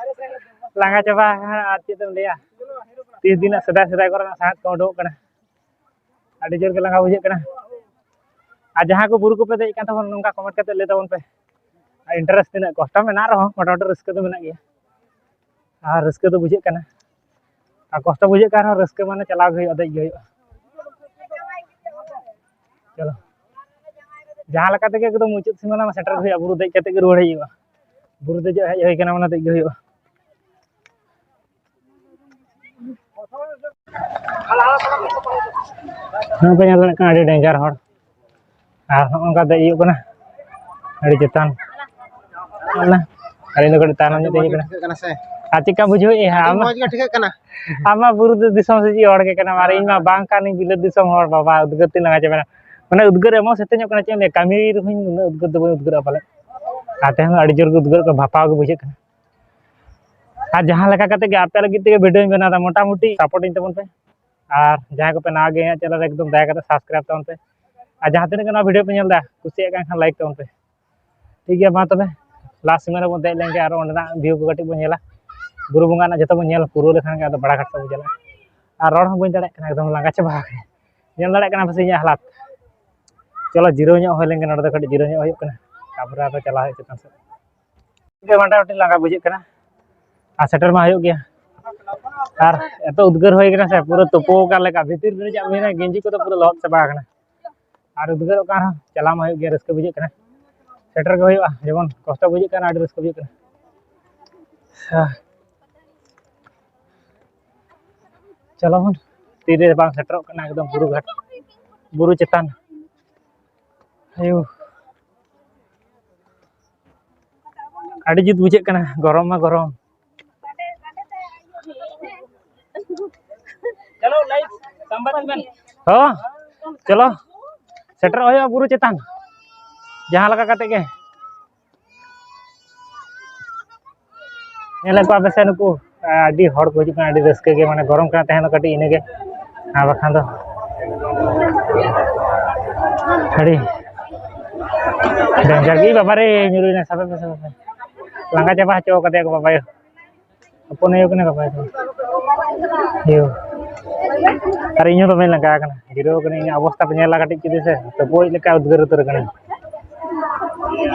ᱞᱟᱸᱜᱟ ᱪᱟᱵᱟ ᱟᱠᱟᱱᱟ, ᱟᱨ ᱪᱮᱫ ᱮᱢ ᱞᱟᱹᱭᱟ, ᱛᱤᱥ ᱫᱤᱱᱟᱜ ᱥᱮᱫᱟᱭ ᱥᱮᱫᱟᱭ ᱠᱚᱨᱮᱱᱟᱜ ᱥᱟᱸᱦᱮᱫ ᱠᱚ ᱩᱰᱩᱠᱚᱜ ᱠᱟᱱᱟ᱾ ᱟᱹᱰᱤ ᱡᱳᱨ ᱜᱮ ᱞᱟᱸᱜᱟ ᱵᱩᱡᱷᱟᱹᱜ ᱠᱟᱱᱟ᱾ ᱟᱨ ᱡᱟᱦᱟᱸ ᱠᱚ ᱵᱩᱨᱩ ᱠᱚᱯᱮ ᱫᱮᱡ ᱠᱟᱱ ᱛᱟᱵᱚᱱ, ᱱᱚᱝᱠᱟ ᱠᱚᱢᱮᱱᱴ ᱠᱟᱛᱮ ᱞᱟᱹᱭ ᱛᱟᱵᱚᱱ ᱯᱮ᱾ ᱟᱨ ᱤᱱᱴᱟᱨᱮᱥᱴ ᱛᱤᱱᱟᱹᱜ ᱠᱚᱥᱴᱚ ᱢᱮᱱᱟᱜ ᱨᱮᱦᱚᱸ, ᱢᱚᱴᱟᱢᱩᱴᱤ ᱨᱟᱹᱥᱠᱟᱹ ᱫᱚ ᱢᱮᱱᱟᱜ ᱜᱮᱭᱟ᱾ ᱟᱨ ᱨᱟᱹᱥᱠᱟᱹ ᱫᱚ ᱵᱩᱡᱷᱟᱹᱜ ᱠᱟᱱᱟ᱾ ᱟᱨ ᱠᱚᱥᱴᱚ ᱵᱩᱡᱷᱟᱹᱜ ᱠᱟᱱ ᱨᱮᱦᱚᱸ ᱨᱟᱹᱥᱠᱟᱹ ᱢᱟᱱᱮ ᱪᱟᱞᱟᱣ ᱜᱮ ᱦᱩᱭᱩᱜᱼᱟ, ᱫᱮᱡ ᱜᱮ ᱦᱩᱭᱩᱜᱼᱟ᱾ ᱪᱚᱞᱚ, ᱡᱟᱦᱟᱸ ᱞᱮᱠᱟ ᱛᱮᱜᱮ ᱮᱠᱫᱚᱢ ᱢᱩᱪᱟᱹᱫ ᱥᱤᱢᱟᱹ ᱢᱟ ᱥᱮᱴᱮᱨ ᱜᱮ ᱦᱩᱭᱩᱜᱼᱟ, ᱵᱩᱨᱩ ᱫᱮᱡ ᱠᱟᱛᱮ ᱜᱮ ᱨᱩᱣᱟᱹᱲ ᱦᱮᱡ ᱦᱩᱭᱩᱜᱼᱟ᱾ ᱵᱩᱨᱩ ᱫᱮᱡᱚᱜ ᱦᱮᱡ ᱦᱩᱭ ᱠᱟᱱᱟ, ᱢᱟᱱᱮ ᱫᱮᱡ ᱜᱮ ᱦᱩᱭᱩᱜᱼᱟ᱾ ᱱᱚᱜᱼᱚᱭ ᱯᱮ ᱧᱮᱞ ᱫᱟᱲᱮᱭᱟᱜ ᱠᱟᱱᱟ, ᱟᱹᱰᱤ ᱰᱮᱧᱡᱟᱨ ᱦᱚᱲ᱾ ᱟᱨ ᱱᱚᱜᱼᱚ ᱱᱚᱝᱠᱟ ᱫᱮᱡ ᱦᱩᱭᱩᱜ ᱠᱟᱱᱟ ᱟᱹᱰᱤ ᱪᱮᱛᱟᱱ᱾ ᱧᱮᱞ ᱢᱮ, ᱟᱹᱞᱤᱧ ᱫᱚ ᱠᱟᱹᱴᱤᱡ ᱛᱟᱭᱱᱚᱢ ᱧᱚᱜ ᱛᱮ ᱦᱤᱡᱩᱜ ᱠᱟᱱᱟ᱾ ᱴᱷᱤᱠᱟᱹᱜ ᱠᱟᱱᱟ ᱥᱮ? ᱟᱨ ᱪᱮᱫᱠᱟ ᱵᱩᱡᱷᱟᱹᱣ ᱮᱫᱼᱟ ᱟᱹᱰᱤ ᱟᱢ? ᱢᱚᱡᱽ ᱜᱮ ᱴᱷᱤᱠᱟᱹᱜ ᱠᱟᱱᱟ᱾ ᱟᱢ ᱢᱟ ᱵᱩᱨᱩ ᱫᱤᱥᱚᱢ ᱥᱮᱫ ᱦᱚᱲ ᱜᱮ ᱠᱟᱱᱟᱢ, ᱟᱨ ᱤᱧ ᱢᱟ ᱵᱟᱝ ᱠᱟᱱᱤᱧ ᱵᱤᱞᱟᱹᱛ ᱫᱤᱥᱚᱢ ᱦᱚᱲ᱾ ᱵᱟᱵᱟ, ᱩᱫᱽᱜᱟᱹᱨ ᱛᱮ ᱞᱟᱸᱜᱟ ᱪᱟᱵᱟᱭᱮᱱᱟ᱾ ᱢᱟᱱᱮ ᱩᱫᱽᱜᱟᱹᱨ ᱮᱢᱚᱱ ᱥᱮᱛᱮᱧᱚᱜ ᱠᱟᱱᱟ, ᱪᱮᱫ ᱮᱢ ᱞᱟᱹᱭᱟ, ᱠᱟᱹᱢᱤ ᱨᱮᱦᱚᱸᱧ ᱩᱱᱟᱹᱜ ᱩᱫᱽᱜᱟᱹᱨ ᱫᱚ ᱵᱟᱹᱧ ᱩᱫᱽᱜᱟᱹᱨᱚᱜᱼᱟ ᱯᱟᱞᱮ᱾ ᱟᱨ ᱛᱮᱦᱮᱧ ᱦᱚᱸ ᱟᱹᱰᱤ ᱡᱳᱨ ᱜᱮ ᱩᱫᱽᱜᱟᱹᱨᱚᱜ ᱠᱟᱱᱟ, ᱵᱷᱟᱯᱟᱣ ᱜᱮ ᱵᱩᱡᱷᱟᱹᱜ ᱠᱟᱱᱟ᱾ ᱟᱨ ᱡᱟᱦᱟᱸ ᱞᱮᱠᱟ ᱠᱟᱛᱮ ᱜᱮ ᱟᱯᱮ ᱞᱟᱹᱜᱤᱫ ᱛᱮᱜᱮ ᱵᱷᱤᱰᱤᱭᱳᱧ ᱵᱮᱱᱟᱣ ᱮᱫᱟ, ᱢᱚᱴᱟᱢᱩᱴᱤ ᱥᱟᱯᱳᱨᱴ ᱤᱧ ᱛᱟᱵᱚᱱ ᱯᱮ᱾ ᱟᱨ ᱡᱟᱦᱟᱸᱭ ᱠᱚᱯᱮ ᱱᱟᱣᱟ ᱜᱮ ᱤᱧᱟᱹᱜ ᱪᱮᱱᱮᱞ ᱨᱮ, ᱮᱠᱫᱚᱢ ᱫᱟᱭᱟ ᱠᱟᱛᱮ ᱥᱟᱵᱥᱠᱨᱟᱭᱤᱵ ᱛᱟᱵᱚᱱ ᱯᱮ᱾ ᱟᱨ ᱡᱟᱦᱟᱸ ᱛᱤᱱᱟᱹᱜ ᱜᱮ ᱱᱚᱣᱟ ᱵᱷᱤᱰᱤᱭᱳ ᱯᱮ ᱧᱮᱞ ᱮᱫᱟ, ᱠᱩᱥᱤᱭᱟᱜ ᱠᱟᱱ ᱠᱷᱟᱱ ᱞᱟᱭᱤᱠ ᱛᱟᱵᱚᱱ ᱯᱮ᱾ ᱴᱷᱤᱠ ᱜᱮᱭᱟ, ᱢᱟ ᱛᱚᱵᱮ ᱞᱟᱥᱴ ᱥᱤᱢᱟᱹ ᱨᱮᱵᱚᱱ ᱫᱮᱡ ᱞᱮᱱ ᱜᱮ ᱟᱨ ᱚᱸᱰᱮᱱᱟᱜ ᱵᱷᱤᱭᱩ ᱠᱚ ᱠᱟᱹᱴᱤᱡ ᱵᱚᱱ ᱧᱮᱞᱟ᱾ ᱵᱩᱨᱩ ᱵᱚᱸᱜᱟ ᱨᱮᱱᱟᱜ ᱡᱚᱛᱚ ᱵᱚᱱ ᱧᱮᱞ ᱯᱩᱨᱟᱹᱣ ᱞᱮᱠᱷᱟᱱ ᱜᱮ ᱟᱫᱚ ᱵᱟᱲᱟ ᱜᱷᱟᱴ ᱥᱮᱫ ᱵᱚᱱ ᱪᱟᱞᱟᱜᱼᱟ᱾ ᱟᱨ ᱨᱚᱲ ᱦᱚᱸ ᱵᱟᱹᱧ ᱫᱟᱲᱮᱭᱟᱜ ᱠᱟᱱᱟ, ᱮᱠᱫᱚᱢ ᱞᱟᱸᱜᱟ ᱪᱟᱵᱟ ᱟᱠᱟᱱᱟ᱾ ᱧᱮᱞ ᱫᱟᱲᱮᱭᱟᱜ ᱠᱟᱱᱟ ᱯᱮ ᱥᱮ ᱤᱧᱟᱹᱜ ᱦᱟᱞᱟᱛ? ᱪᱚᱞᱚ, ᱡᱤᱨᱟᱹᱣ ᱧᱚᱜ ᱦᱩᱭ ᱞᱮᱱ ᱜᱮ, ᱱᱚᱰᱮ ᱫᱚ ᱠᱟᱹᱴᱤᱡ ᱡᱤᱨᱟᱹᱣ ᱧᱚᱜ ᱦᱩᱭᱩᱜ ᱠᱟᱱᱟ, ᱛᱟᱨᱯᱚᱨᱮ ᱟᱫᱚ ᱪᱟᱞᱟᱣ ᱦᱩᱭᱩᱜᱼᱟ ᱪᱮᱛᱟᱱ ᱥᱮᱫ᱾ ᱜᱮ ᱢᱚᱴᱟᱢᱩᱴᱤ ᱞᱟᱸᱜᱟ ᱵᱩᱡᱷᱟᱹᱜ ᱠᱟᱱᱟ, ᱟᱨ ᱥᱮᱴᱮᱨ ᱢᱟ ᱦᱩᱭᱩᱜ ᱜᱮᱭᱟ᱾ ᱟᱨ ᱮᱛᱚ ᱩᱫᱽᱜᱟᱹᱨ ᱦᱩᱭ ᱠᱟᱱᱟ ᱥᱮ, ᱯᱩᱨᱟᱹ ᱛᱩᱯᱩ ᱟᱠᱟᱱ ᱞᱮᱠᱟ, ᱵᱷᱤᱛᱤᱨ ᱨᱮ ᱪᱟᱜ ᱢᱮᱱᱟ, ᱜᱮᱧᱡᱤ ᱠᱚᱫᱚ ᱯᱩᱨᱟᱹ ᱞᱚᱦᱚᱫ ᱪᱟᱵᱟ ᱟᱠᱟᱱᱟ᱾ ᱟᱨ ᱩᱫᱽᱜᱟᱹᱨᱚᱜ ᱠᱟᱱ ᱨᱮᱦᱚᱸ ᱪᱟᱞᱟᱣ ᱢᱟ ᱦᱩᱭᱩᱜ ᱜᱮᱭᱟ, ᱨᱟᱹᱥᱠᱟᱹ ᱵᱩᱡᱷᱟᱹᱜ ᱠᱟᱱᱟ, ᱥᱮᱴᱮᱨ ᱜᱮ ᱦᱩᱭᱩᱜᱼᱟ᱾ ᱡᱮᱢᱚᱱ ᱠᱚᱥᱴᱚ ᱵᱩᱡᱷᱟᱹᱜ ᱠᱟᱱᱟ, ᱟᱹᱰᱤ ᱨᱟᱹᱥᱠᱟᱹ ᱵᱩᱡᱷᱟᱹᱜ ᱠᱟᱱᱟ᱾ ᱦᱮᱸ᱾ ᱪᱚᱞᱚ ᱵᱚᱱ, ᱛᱤᱨᱮ ᱵᱟᱝ ᱥᱮᱴᱮᱨᱚᱜ ᱠᱟᱱᱟ ᱮᱠᱫᱚᱢ ᱵᱩᱨᱩ ᱜᱷᱟᱴ, ᱵᱩᱨᱩ ᱪᱮᱛᱟᱱ᱾ ᱟᱭᱳ, ᱟᱹᱰᱤ ᱡᱩᱛ ᱵᱩᱡᱷᱟᱹᱜ ᱠᱟᱱᱟ, ᱜᱚᱨᱚᱢ ᱢᱟ ᱜᱚᱨᱚᱢ᱾ ᱪᱚᱞᱚ, ᱞᱟᱭᱤᱵᱷ ᱥᱟᱢᱵᱟᱫ ᱵᱮᱱ᱾ ᱦᱚᱸ, ᱪᱚᱞᱚ, ᱥᱮᱴᱮᱨᱚᱜ ᱦᱩᱭᱩᱜᱼᱟ ᱵᱩᱨᱩ ᱪᱮᱛᱟᱱ, ᱡᱟᱦᱟᱸ ᱞᱮᱠᱟ ᱠᱟᱛᱮ ᱜᱮ᱾ ᱧᱮᱞᱮᱫ ᱠᱚᱣᱟ ᱯᱮ ᱥᱮ ᱱᱩᱠᱩ, ᱟᱹᱰᱤ ᱦᱚᱲ ᱠᱚ ᱦᱤᱡᱩᱜ ᱠᱟᱱᱟ, ᱟᱹᱰᱤ ᱨᱟᱹᱥᱠᱟᱹ ᱜᱮ, ᱢᱟᱱᱮ ᱜᱚᱨᱚᱢ ᱠᱟᱱᱟ ᱛᱟᱦᱮᱸ ᱫᱚ ᱠᱟᱹᱴᱤᱡ ᱤᱱᱟᱹᱜᱮ, ᱟᱨ ᱵᱟᱠᱷᱟᱱ ᱫᱚ ᱟᱹᱰᱤ ᱰᱮᱧᱡᱟᱨ ᱜᱮ᱾ ᱵᱟᱵᱟ ᱨᱮ, ᱧᱩᱨᱩᱭᱮᱱᱟ, ᱥᱟᱵᱮ ᱯᱮ, ᱥᱟᱵᱮ ᱯᱮ᱾ ᱞᱟᱸᱜᱟ ᱪᱟᱵᱟ ᱦᱚᱪᱚ ᱠᱟᱫᱮᱭᱟ ᱠᱚ ᱵᱟᱵᱟᱭᱳ᱾ ᱦᱚᱯᱚᱱ ᱟᱭᱳ ᱠᱟᱱᱟ ᱵᱟᱵᱟᱭᱳ ᱫᱚ᱾ ᱤᱭᱳ᱾ ᱟᱨ ᱤᱧ ᱦᱚᱸ ᱫᱚᱢᱮᱧ ᱞᱟᱸᱜᱟ ᱟᱠᱟᱱᱟ, ᱡᱤᱨᱟᱹᱣ ᱠᱟᱹᱱᱟᱹᱧ, ᱤᱧᱟᱹᱜ ᱚᱵᱚᱥᱛᱟ ᱯᱮ ᱧᱮᱞᱟ ᱠᱟᱹᱴᱤᱡ ᱡᱩᱫᱤ ᱥᱮ, ᱛᱚ ᱵᱳᱭ ᱞᱮᱠᱟ ᱩᱫᱽᱜᱟᱹᱨ ᱩᱛᱟᱹᱨ ᱠᱟᱹᱱᱟᱹᱧ᱾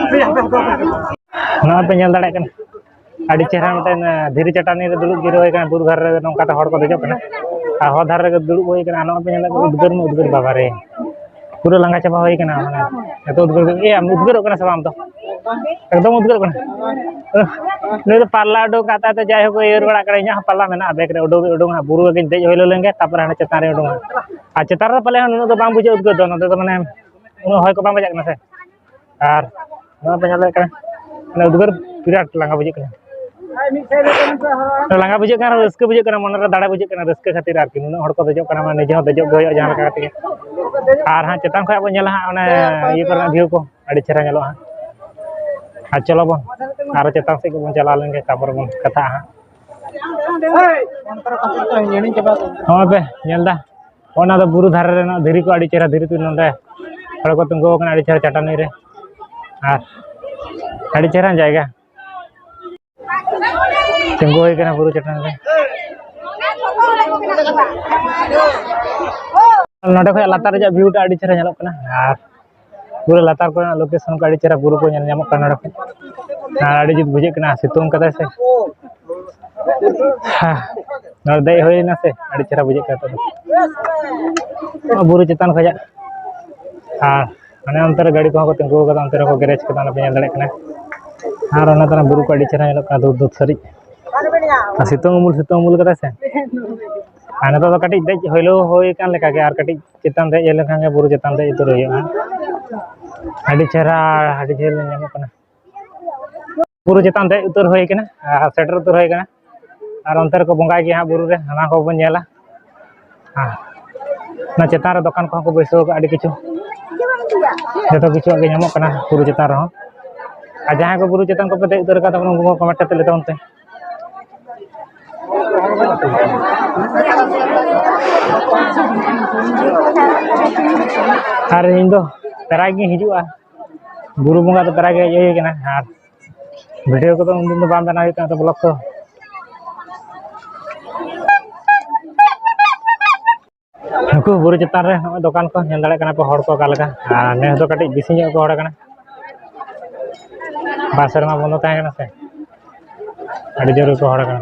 ᱱᱚᱣᱟ ᱯᱮ ᱧᱮᱞ ᱫᱟᱲᱮᱭᱟᱜ ᱠᱟᱱᱟ᱾ ᱟᱹᱰᱤ ᱪᱮᱦᱨᱟ ᱢᱤᱫᱴᱮᱱ ᱫᱷᱤᱨᱤ ᱪᱟᱴᱟᱱᱤ ᱨᱮ ᱫᱩᱲᱩᱵ ᱡᱤᱨᱟᱹᱣ ᱦᱩᱭ ᱟᱠᱟᱱᱟ, ᱵᱩᱨᱩ ᱫᱷᱟᱨᱮ ᱨᱮ ᱱᱚᱝᱠᱟᱛᱮ ᱦᱚᱲ ᱠᱚ ᱫᱮᱡᱚᱜ ᱠᱟᱱᱟ᱾ ᱟᱨ ᱦᱚᱨ ᱫᱷᱟᱨᱮ ᱨᱮᱜᱮ ᱫᱩᱲᱩᱵ ᱦᱩᱭ ᱟᱠᱟᱱᱟ᱾ ᱟᱨ ᱱᱚᱜᱼᱚᱭ ᱯᱮ ᱧᱮᱞᱮᱫ ᱠᱚᱣᱟ, ᱩᱫᱽᱜᱟᱹᱨ ᱢᱟ ᱩᱫᱽᱜᱟᱹᱨ, ᱵᱟᱵᱟ ᱨᱮ, ᱯᱩᱨᱟᱹ ᱞᱟᱸᱜᱟ ᱪᱟᱵᱟ ᱦᱩᱭ ᱟᱠᱟᱱᱟ᱾ ᱢᱟᱱᱮ ᱮᱛᱚ ᱩᱫᱽᱜᱟᱹᱨ, ᱮ, ᱟᱢ ᱩᱫᱽᱜᱟᱹᱨᱚᱜ ᱠᱟᱱᱟ ᱥᱮ ᱵᱟᱝ ᱟᱢ ᱫᱚ? ᱮᱠᱫᱚᱢ ᱩᱫᱽᱜᱟᱹᱨᱚᱜ ᱠᱟᱱᱟ᱾ ᱱᱩᱭ ᱫᱚ ᱯᱟᱞᱞᱟ ᱩᱰᱩᱠ ᱠᱟᱜ ᱛᱟᱭ ᱛᱮ, ᱡᱟᱭᱦᱳᱠ, ᱩᱭᱦᱟᱹᱨ ᱵᱟᱲᱟᱜ ᱠᱟᱱᱟ, ᱤᱧᱟᱹᱜ ᱦᱚᱸ ᱯᱟᱞᱞᱟ ᱢᱮᱱᱟᱜᱼᱟ ᱵᱮᱜᱽ ᱨᱮ, ᱩᱰᱩᱠ, ᱩᱰᱩᱠ ᱦᱟᱸᱜ, ᱵᱩᱨᱩ ᱨᱮᱜᱮᱧ ᱫᱮᱡ ᱦᱩᱭ ᱞᱮᱱ ᱜᱮ, ᱛᱟᱨᱯᱚᱨᱮ ᱦᱟᱸᱰᱮ ᱪᱮᱛᱟᱱ ᱨᱮ ᱩᱰᱩᱠ ᱦᱟᱸᱜ᱾ ᱟᱨ ᱪᱮᱛᱟᱱ ᱨᱮᱫᱚ ᱯᱟᱞᱮ ᱦᱚᱸ ᱱᱩᱱᱟᱹᱜ ᱫᱚ ᱵᱟᱝ ᱵᱩᱡᱷᱟᱹᱜᱼᱟ ᱩᱫᱽᱜᱟᱹᱨ ᱫᱚ, ᱱᱚᱛᱮ ᱫᱚ ᱢᱟᱱᱮ ᱩᱱᱟᱹᱜ ᱦᱚᱭ ᱠᱚ ᱵᱟᱝ ᱵᱟᱡᱟᱜ ᱠᱟᱱᱟ ᱥᱮ᱾ ᱟᱨ ᱱᱚᱣᱟ ᱯᱮ ᱧᱮᱞ ᱫᱟᱲᱮᱭᱟᱜ ᱠᱟᱱᱟ, ᱢᱟᱱᱮ ᱩᱫᱽᱜᱟᱹᱨ ᱵᱤᱨᱟᱴ ᱞᱟᱸᱜᱟ ᱵᱩᱡᱷᱟᱹᱜ ᱠᱟᱱᱟ᱾ ᱞᱟᱸᱜᱟ ᱵᱩᱡᱷᱟᱹᱜ ᱠᱟᱱᱟ, ᱨᱟᱹᱥᱠᱟᱹ ᱵᱩᱡᱷᱟᱹᱜ ᱠᱟᱱᱟ, ᱢᱚᱱᱮᱨᱮ ᱫᱟᱲᱮ ᱵᱩᱡᱷᱟᱹᱜ ᱠᱟᱱᱟ ᱨᱟᱹᱥᱠᱟᱹ ᱠᱷᱟᱹᱛᱤᱨ ᱟᱨᱠᱤ᱾ ᱱᱩᱱᱟᱹᱜ ᱦᱚᱲ ᱠᱚ ᱫᱮᱡᱚᱜ ᱠᱟᱱᱟ, ᱢᱟᱱᱮ ᱱᱤᱡᱮ ᱦᱚᱸ ᱫᱮᱡᱚᱜ ᱜᱮ ᱦᱩᱭᱩᱜᱼᱟ ᱡᱟᱦᱟᱸ ᱞᱮᱠᱟ ᱠᱟᱛᱮ ᱜᱮ᱾ ᱟᱨ ᱦᱟᱸᱜ ᱪᱮᱛᱟᱱ ᱠᱷᱚᱱ ᱵᱚᱱ ᱧᱮᱞᱟ ᱦᱟᱸᱜ ᱚᱱᱮ ᱤᱭᱟᱹ ᱠᱚᱨᱮᱱᱟᱜ ᱵᱷᱤᱭᱩ ᱠᱚ ᱟᱹᱰᱤ ᱪᱮᱦᱨᱟ ᱧᱮᱞᱚᱜᱼᱟ ᱦᱟᱸᱜ᱾ ᱟᱨ ᱪᱚᱞᱚ ᱵᱚᱱ ᱟᱨᱚ ᱪᱮᱛᱟᱱ ᱥᱮᱫ ᱜᱮᱵᱚᱱ ᱪᱟᱞᱟᱣ ᱞᱮᱱ ᱜᱮ, ᱛᱟᱨᱯᱚᱨᱮ ᱵᱚᱱ ᱠᱟᱛᱷᱟᱜᱼᱟ ᱦᱟᱸᱜ᱾ ᱱᱚᱜᱼᱚᱭ ᱯᱮ ᱧᱮᱞ ᱮᱫᱟ, ᱚᱱᱟ ᱫᱚ ᱵᱩᱨᱩ ᱫᱷᱟᱨᱮ ᱨᱮᱱᱟᱜ ᱫᱷᱤᱨᱤ ᱠᱚ, ᱟᱹᱰᱤ ᱪᱮᱦᱨᱟ ᱫᱷᱤᱨᱤ ᱠᱚ, ᱱᱚᱰᱮ ᱦᱚᱲ ᱠᱚ ᱛᱤᱸᱜᱩ ᱟᱠᱟᱱᱟ ᱟᱹᱰᱤ ᱪᱮᱦᱨᱟ ᱪᱟᱴᱟᱱᱤ ᱨᱮ, ᱟᱨ ᱟᱹᱰᱤ ᱪᱮᱦᱨᱟ ᱡᱟᱭᱜᱟ᱾ ᱛᱤᱸᱜᱩ ᱦᱩᱭ ᱠᱟᱱᱟ ᱵᱩᱨᱩ ᱪᱮᱛᱟᱱ ᱨᱮ᱾ ᱱᱚᱸᱰᱮ ᱠᱷᱚᱱ ᱞᱟᱛᱟᱨ ᱨᱮᱭᱟᱜ ᱵᱷᱤᱭᱩ ᱴᱟ ᱟᱹᱰᱤ ᱪᱮᱦᱨᱟ ᱧᱮᱞᱚᱜ ᱠᱟᱱᱟ, ᱟᱨ ᱯᱩᱨᱟᱹ ᱞᱟᱛᱟᱨ ᱠᱚᱨᱮᱱᱟᱜ ᱞᱳᱠᱮᱥᱚᱱ ᱠᱚ ᱟᱹᱰᱤ ᱪᱮᱦᱨᱟ ᱵᱩᱨᱩ ᱠᱚ ᱧᱮᱞ ᱧᱟᱢᱚᱜ ᱠᱟᱱᱟ ᱱᱚᱸᱰᱮ ᱠᱷᱚᱱ᱾ ᱟᱨ ᱟᱹᱰᱤ ᱡᱩᱛ ᱵᱩᱡᱷᱟᱹᱜ ᱠᱟᱱᱟ, ᱥᱤᱛᱩᱝ ᱠᱟᱫᱟᱭ ᱥᱮ᱾ ᱦᱮᱸ, ᱱᱚᱸᱰᱮ ᱫᱮᱡ ᱦᱩᱭᱱᱟ ᱥᱮ, ᱟᱹᱰᱤ ᱪᱮᱦᱨᱟ ᱵᱩᱡᱷᱟᱹᱜ ᱠᱟᱱᱟ ᱱᱤᱛᱚᱜ ᱫᱚ᱾ ᱱᱚᱣᱟ ᱵᱩᱨᱩ ᱪᱮᱛᱟᱱ ᱠᱷᱚᱱᱟᱜ᱾ ᱟᱨ ᱦᱟᱱᱮ ᱚᱱᱛᱮ ᱨᱮ ᱜᱟᱹᱰᱤ ᱠᱚᱦᱚᱸ ᱠᱚ ᱛᱤᱸᱜᱩ ᱟᱠᱟᱫᱟ, ᱚᱱᱛᱮ ᱨᱮᱠᱚ ᱜᱮᱨᱮᱡᱽ ᱠᱟᱫᱟ, ᱚᱱᱟ ᱯᱮ ᱧᱮᱞ ᱫᱟᱲᱮᱭᱟᱜ ᱠᱟᱱᱟ᱾ ᱟᱨ ᱚᱱᱟ ᱛᱟᱭᱱᱚᱢ ᱵᱩᱨᱩ ᱠᱚ ᱟᱹᱰᱤ ᱪᱮᱦᱨᱟ ᱧᱮᱞᱚᱜ ᱠᱟᱱᱟ, ᱫᱩᱨ ᱫᱩᱨ ᱥᱟᱹᱨᱤᱡ᱾ ᱟᱨ ᱥᱤᱛᱩᱝ ᱩᱢᱩᱞ, ᱥᱤᱛᱩᱝ ᱩᱢᱩᱞ ᱠᱟᱫᱟᱭ ᱥᱮ᱾ ᱟᱨ ᱱᱤᱛᱚᱜ ᱫᱚ ᱠᱟᱹᱴᱤᱡ ᱫᱮᱡ ᱦᱤᱞᱟᱹᱣ ᱦᱩᱭ ᱟᱠᱟᱱ ᱞᱮᱠᱟ ᱜᱮ, ᱟᱨ ᱠᱟᱹᱴᱤᱡ ᱪᱮᱛᱟᱱ ᱫᱮᱡ ᱤᱭᱟᱹ ᱞᱮᱱᱠᱷᱟᱱ ᱜᱮ ᱵᱩᱨᱩ ᱪᱮᱛᱟᱱ ᱫᱮᱡ ᱩᱛᱟᱹᱨ ᱦᱩᱭᱩᱜᱼᱟ᱾ ᱟᱹᱰᱤ ᱪᱮᱦᱨᱟ, ᱟᱹᱰᱤ ᱡᱷᱟᱹᱞ ᱧᱮᱞ ᱧᱟᱢᱚᱜ ᱠᱟᱱᱟ᱾ ᱵᱩᱨᱩ ᱪᱮᱛᱟᱱ ᱫᱮᱡ ᱩᱛᱟᱹᱨ ᱦᱩᱭ ᱠᱟᱱᱟ ᱟᱨ ᱥᱮᱴᱮᱨ ᱩᱛᱟᱹᱨ ᱦᱩᱭ ᱠᱟᱱᱟ᱾ ᱟᱨ ᱚᱱᱛᱮ ᱨᱮᱠᱚ ᱵᱚᱸᱜᱟᱭ ᱜᱮᱭᱟ ᱦᱟᱸᱜ ᱵᱩᱨᱩ ᱨᱮ, ᱚᱱᱟ ᱠᱚᱵᱚᱱ ᱧᱮᱞᱟ᱾ ᱦᱮᱸ, ᱚᱱᱟ ᱪᱮᱛᱟᱱ ᱨᱮ ᱫᱚᱠᱟᱱ ᱠᱚᱦᱚᱸ ᱠᱚ ᱵᱟᱹᱭᱥᱟᱹᱣ ᱟᱠᱟᱫᱼᱟ ᱟᱹᱰᱤ ᱠᱤᱪᱷᱩ᱾ ᱡᱚᱛᱚ ᱠᱤᱪᱷᱩᱣᱟᱜ ᱜᱮ ᱧᱟᱢᱚᱜ ᱠᱟᱱᱟ ᱵᱩᱨᱩ ᱪᱮᱛᱟᱱ ᱨᱮᱦᱚᱸ᱾ ᱟᱨ ᱡᱟᱦᱟᱸᱭ ᱠᱚ ᱵᱩᱨᱩ ᱪᱮᱛᱟᱱ ᱠᱚᱯᱮ ᱫᱮᱡ ᱩᱛᱟᱹᱨ ᱟᱠᱟᱫ ᱛᱟᱵᱚᱱᱟ, ᱩᱱᱠᱩ ᱠᱚ ᱠᱚᱢᱮᱱᱴ ᱠᱟᱛᱮ ᱞᱟᱹᱭ ᱛᱟᱵᱚᱱ ᱯᱮ᱾ ᱟᱨ ᱤᱧ ᱫᱚ ᱯᱨᱟᱭ ᱜᱤᱧ ᱦᱤᱡᱩᱜᱼᱟ, ᱵᱩᱨᱩ ᱵᱚᱸᱜᱟ ᱫᱚ ᱯᱨᱟᱭ ᱜᱮ ᱦᱮᱡ ᱦᱩᱭ ᱠᱟᱱᱟ, ᱟᱨ ᱵᱷᱤᱰᱤᱭᱳ ᱠᱚᱫᱚ ᱩᱱᱫᱤᱱ ᱫᱚ ᱵᱟᱝ ᱵᱮᱱᱟᱣ ᱦᱩᱭᱩᱜ ᱠᱟᱱᱟ, ᱛᱚ ᱵᱞᱚᱜ ᱠᱚ᱾ ᱱᱩᱠᱩ ᱵᱩᱨᱩ ᱪᱮᱛᱟᱱ ᱨᱮ ᱱᱚᱜᱼᱚᱭ ᱫᱚᱠᱟᱱ ᱠᱚ ᱧᱮᱞ ᱫᱟᱲᱮᱭᱟᱜ ᱠᱟᱱᱟ ᱯᱮ, ᱦᱚᱲ ᱠᱚ ᱚᱠᱟ ᱞᱮᱠᱟ, ᱟᱨ ᱱᱮᱥ ᱫᱚ ᱠᱟᱹᱴᱤᱡ ᱵᱮᱥᱤ ᱧᱚᱜ ᱠᱚ ᱦᱚᱲ ᱠᱟᱱᱟ, ᱵᱟᱨ ᱥᱮᱨᱢᱟ ᱵᱚᱱᱫᱚ ᱛᱟᱦᱮᱸ ᱠᱟᱱᱟ ᱥᱮ᱾ ᱟᱹᱰᱤ ᱡᱳᱨ ᱜᱮᱠᱚ ᱦᱚᱲ ᱠᱟᱱᱟ᱾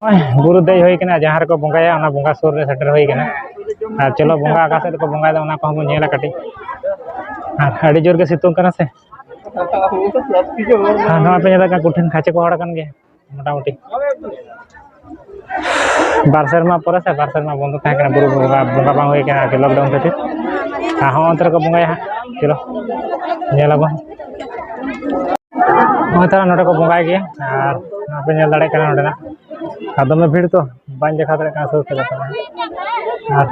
ᱱᱚᱜᱼᱚᱭ ᱵᱩᱨᱩ ᱫᱮᱡ ᱦᱩᱭ ᱠᱟᱱᱟ, ᱡᱟᱦᱟᱸ ᱨᱮᱠᱚ ᱵᱚᱸᱜᱟᱭᱟ, ᱚᱱᱟ ᱵᱚᱸᱜᱟ ᱥᱩᱨ ᱨᱮ ᱥᱮᱴᱮᱨ ᱦᱩᱭ ᱠᱟᱱᱟ᱾ ᱟᱨ ᱪᱚᱞᱚ, ᱵᱚᱸᱜᱟ ᱚᱠᱟ ᱥᱮᱫ ᱨᱮᱠᱚ ᱵᱚᱸᱜᱟᱭᱮᱫᱟ, ᱚᱱᱟ ᱠᱚᱦᱚᱸ ᱵᱚᱱ ᱧᱮᱞᱟ ᱠᱟᱹᱴᱤᱡ᱾ ᱟᱨ ᱟᱹᱰᱤ ᱡᱳᱨ ᱜᱮ ᱥᱤᱛᱩᱝ ᱠᱟᱱᱟ ᱥᱮ᱾ ᱟᱨ ᱱᱚᱣᱟ ᱯᱮ ᱧᱮᱞ ᱫᱟᱲᱮᱭᱟᱜ ᱠᱟᱱᱟ, ᱠᱚᱴᱷᱤᱱ ᱠᱷᱟᱪᱮ ᱠᱚ ᱦᱚᱲ ᱟᱠᱟᱱ ᱜᱮᱭᱟ ᱢᱚᱴᱟᱢᱩᱴᱤ᱾ ᱵᱟᱨ ᱥᱮᱨᱢᱟ ᱯᱚᱨᱮ ᱥᱮ ᱵᱟᱨ ᱥᱮᱨᱢᱟ ᱵᱚᱱᱫᱚ ᱛᱟᱦᱮᱸ ᱠᱟᱱᱟ, ᱵᱩᱨᱩ ᱵᱚᱸᱜᱟ, ᱵᱚᱸᱜᱟ ᱵᱟᱝ ᱦᱩᱭ ᱠᱟᱱᱟ ᱟᱨᱠᱤ, ᱞᱚᱠᱰᱟᱣᱩᱱ ᱠᱷᱟᱹᱛᱤᱨ᱾ ᱟᱨ ᱦᱚᱸ ᱚᱱᱛᱮ ᱨᱮᱠᱚ ᱵᱚᱸᱜᱟᱭᱟ ᱦᱟᱸᱜ, ᱪᱚᱞᱚ ᱧᱮᱞ ᱟᱵᱚᱱ᱾ ᱱᱚᱜᱼᱚᱭ ᱛᱟᱦᱞᱮ ᱱᱚᱰᱮ ᱠᱚ ᱵᱚᱸᱜᱟᱭ ᱜᱮᱭᱟ, ᱟᱨ ᱱᱚᱣᱟ ᱯᱮ ᱧᱮᱞ ᱫᱟᱲᱮᱭᱟᱜ ᱠᱟᱱᱟ ᱱᱚᱰᱮᱱᱟᱜ, ᱟᱨ ᱫᱚᱢᱮ ᱵᱷᱤᱲ ᱛᱚ, ᱵᱟᱹᱧ ᱫᱮᱠᱷᱟᱣ ᱫᱟᱲᱮᱭᱟᱜ ᱠᱟᱱᱟ ᱥᱩᱨ ᱛᱮ᱾ ᱟᱨ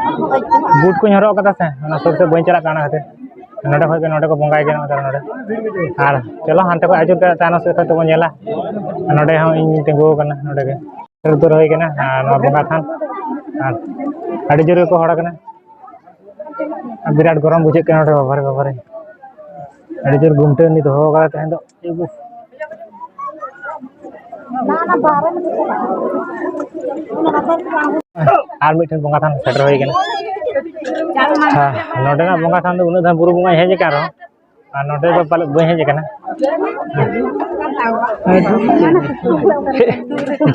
ᱵᱩᱴ ᱠᱚᱧ ᱦᱚᱨᱚᱜ ᱠᱟᱫᱟ ᱥᱮ, ᱚᱱᱟ ᱥᱩᱨ ᱥᱮᱫ ᱵᱟᱹᱧ ᱪᱟᱞᱟᱜ ᱠᱟᱱᱟ, ᱚᱱᱟ ᱠᱷᱟᱹᱛᱤᱨ᱾ ᱱᱚᱰᱮ ᱠᱷᱚᱡ ᱜᱮ, ᱱᱚᱰᱮ ᱠᱚ ᱵᱚᱸᱜᱟᱭ ᱜᱮᱭᱟ ᱱᱚᱰᱮ᱾ ᱟᱨ ᱪᱚᱞᱚ, ᱦᱟᱱᱛᱮ ᱠᱷᱚᱡ ᱟᱹᱪᱩᱨ ᱠᱟᱛᱮ ᱛᱟᱭᱱᱚᱢ ᱥᱮᱫ ᱠᱷᱚᱡ ᱛᱮᱵᱚᱱ ᱧᱮᱞᱟ᱾ ᱱᱚᱰᱮ ᱦᱚᱸ ᱤᱧ ᱛᱤᱸᱜᱩ ᱟᱠᱟᱱᱟ, ᱱᱚᱰᱮ ᱜᱮ ᱩᱛᱟᱹᱨ ᱦᱩᱭ ᱠᱟᱱᱟ᱾ ᱟᱨ ᱱᱚᱣᱟ ᱵᱚᱸᱜᱟ ᱛᱷᱟᱱ, ᱟᱨ ᱟᱹᱰᱤ ᱡᱳᱨ ᱜᱮᱠᱚ ᱦᱚᱲ ᱠᱟᱱᱟ᱾ ᱟᱨ ᱵᱤᱨᱟᱴ ᱜᱚᱨᱚᱢ ᱵᱩᱡᱷᱟᱹᱜ ᱠᱟᱱᱟ ᱱᱚᱰᱮ, ᱵᱟᱵᱟᱨᱮ, ᱵᱟᱵᱟᱨᱮ, ᱟᱹᱰᱤ ᱡᱳᱨ ᱜᱩᱢᱴᱟᱹᱱᱤ ᱫᱚᱦᱚ ᱠᱟᱫᱟ ᱛᱮᱦᱮᱧ ᱫᱚ᱾ ᱟᱨ ᱢᱤᱫᱴᱮᱱ ᱵᱚᱸᱜᱟ ᱛᱷᱟᱱ ᱥᱮᱴᱮᱨ ᱦᱩᱭ ᱠᱟᱱᱟ᱾ ᱦᱮᱸ, ᱱᱚᱰᱮᱱᱟᱜ ᱵᱚᱸᱜᱟ ᱛᱷᱟᱱ ᱫᱚ ᱩᱱᱟᱹᱜ ᱫᱷᱟᱣ ᱵᱩᱨᱩ ᱵᱚᱸᱜᱟᱧ ᱦᱮᱡ ᱟᱠᱟᱱ ᱨᱮᱦᱚᱸ, ᱟᱨ ᱱᱚᱰᱮ ᱫᱚ ᱯᱟᱞᱮ ᱵᱟᱹᱧ ᱦᱮᱡ ᱟᱠᱟᱱᱟ᱾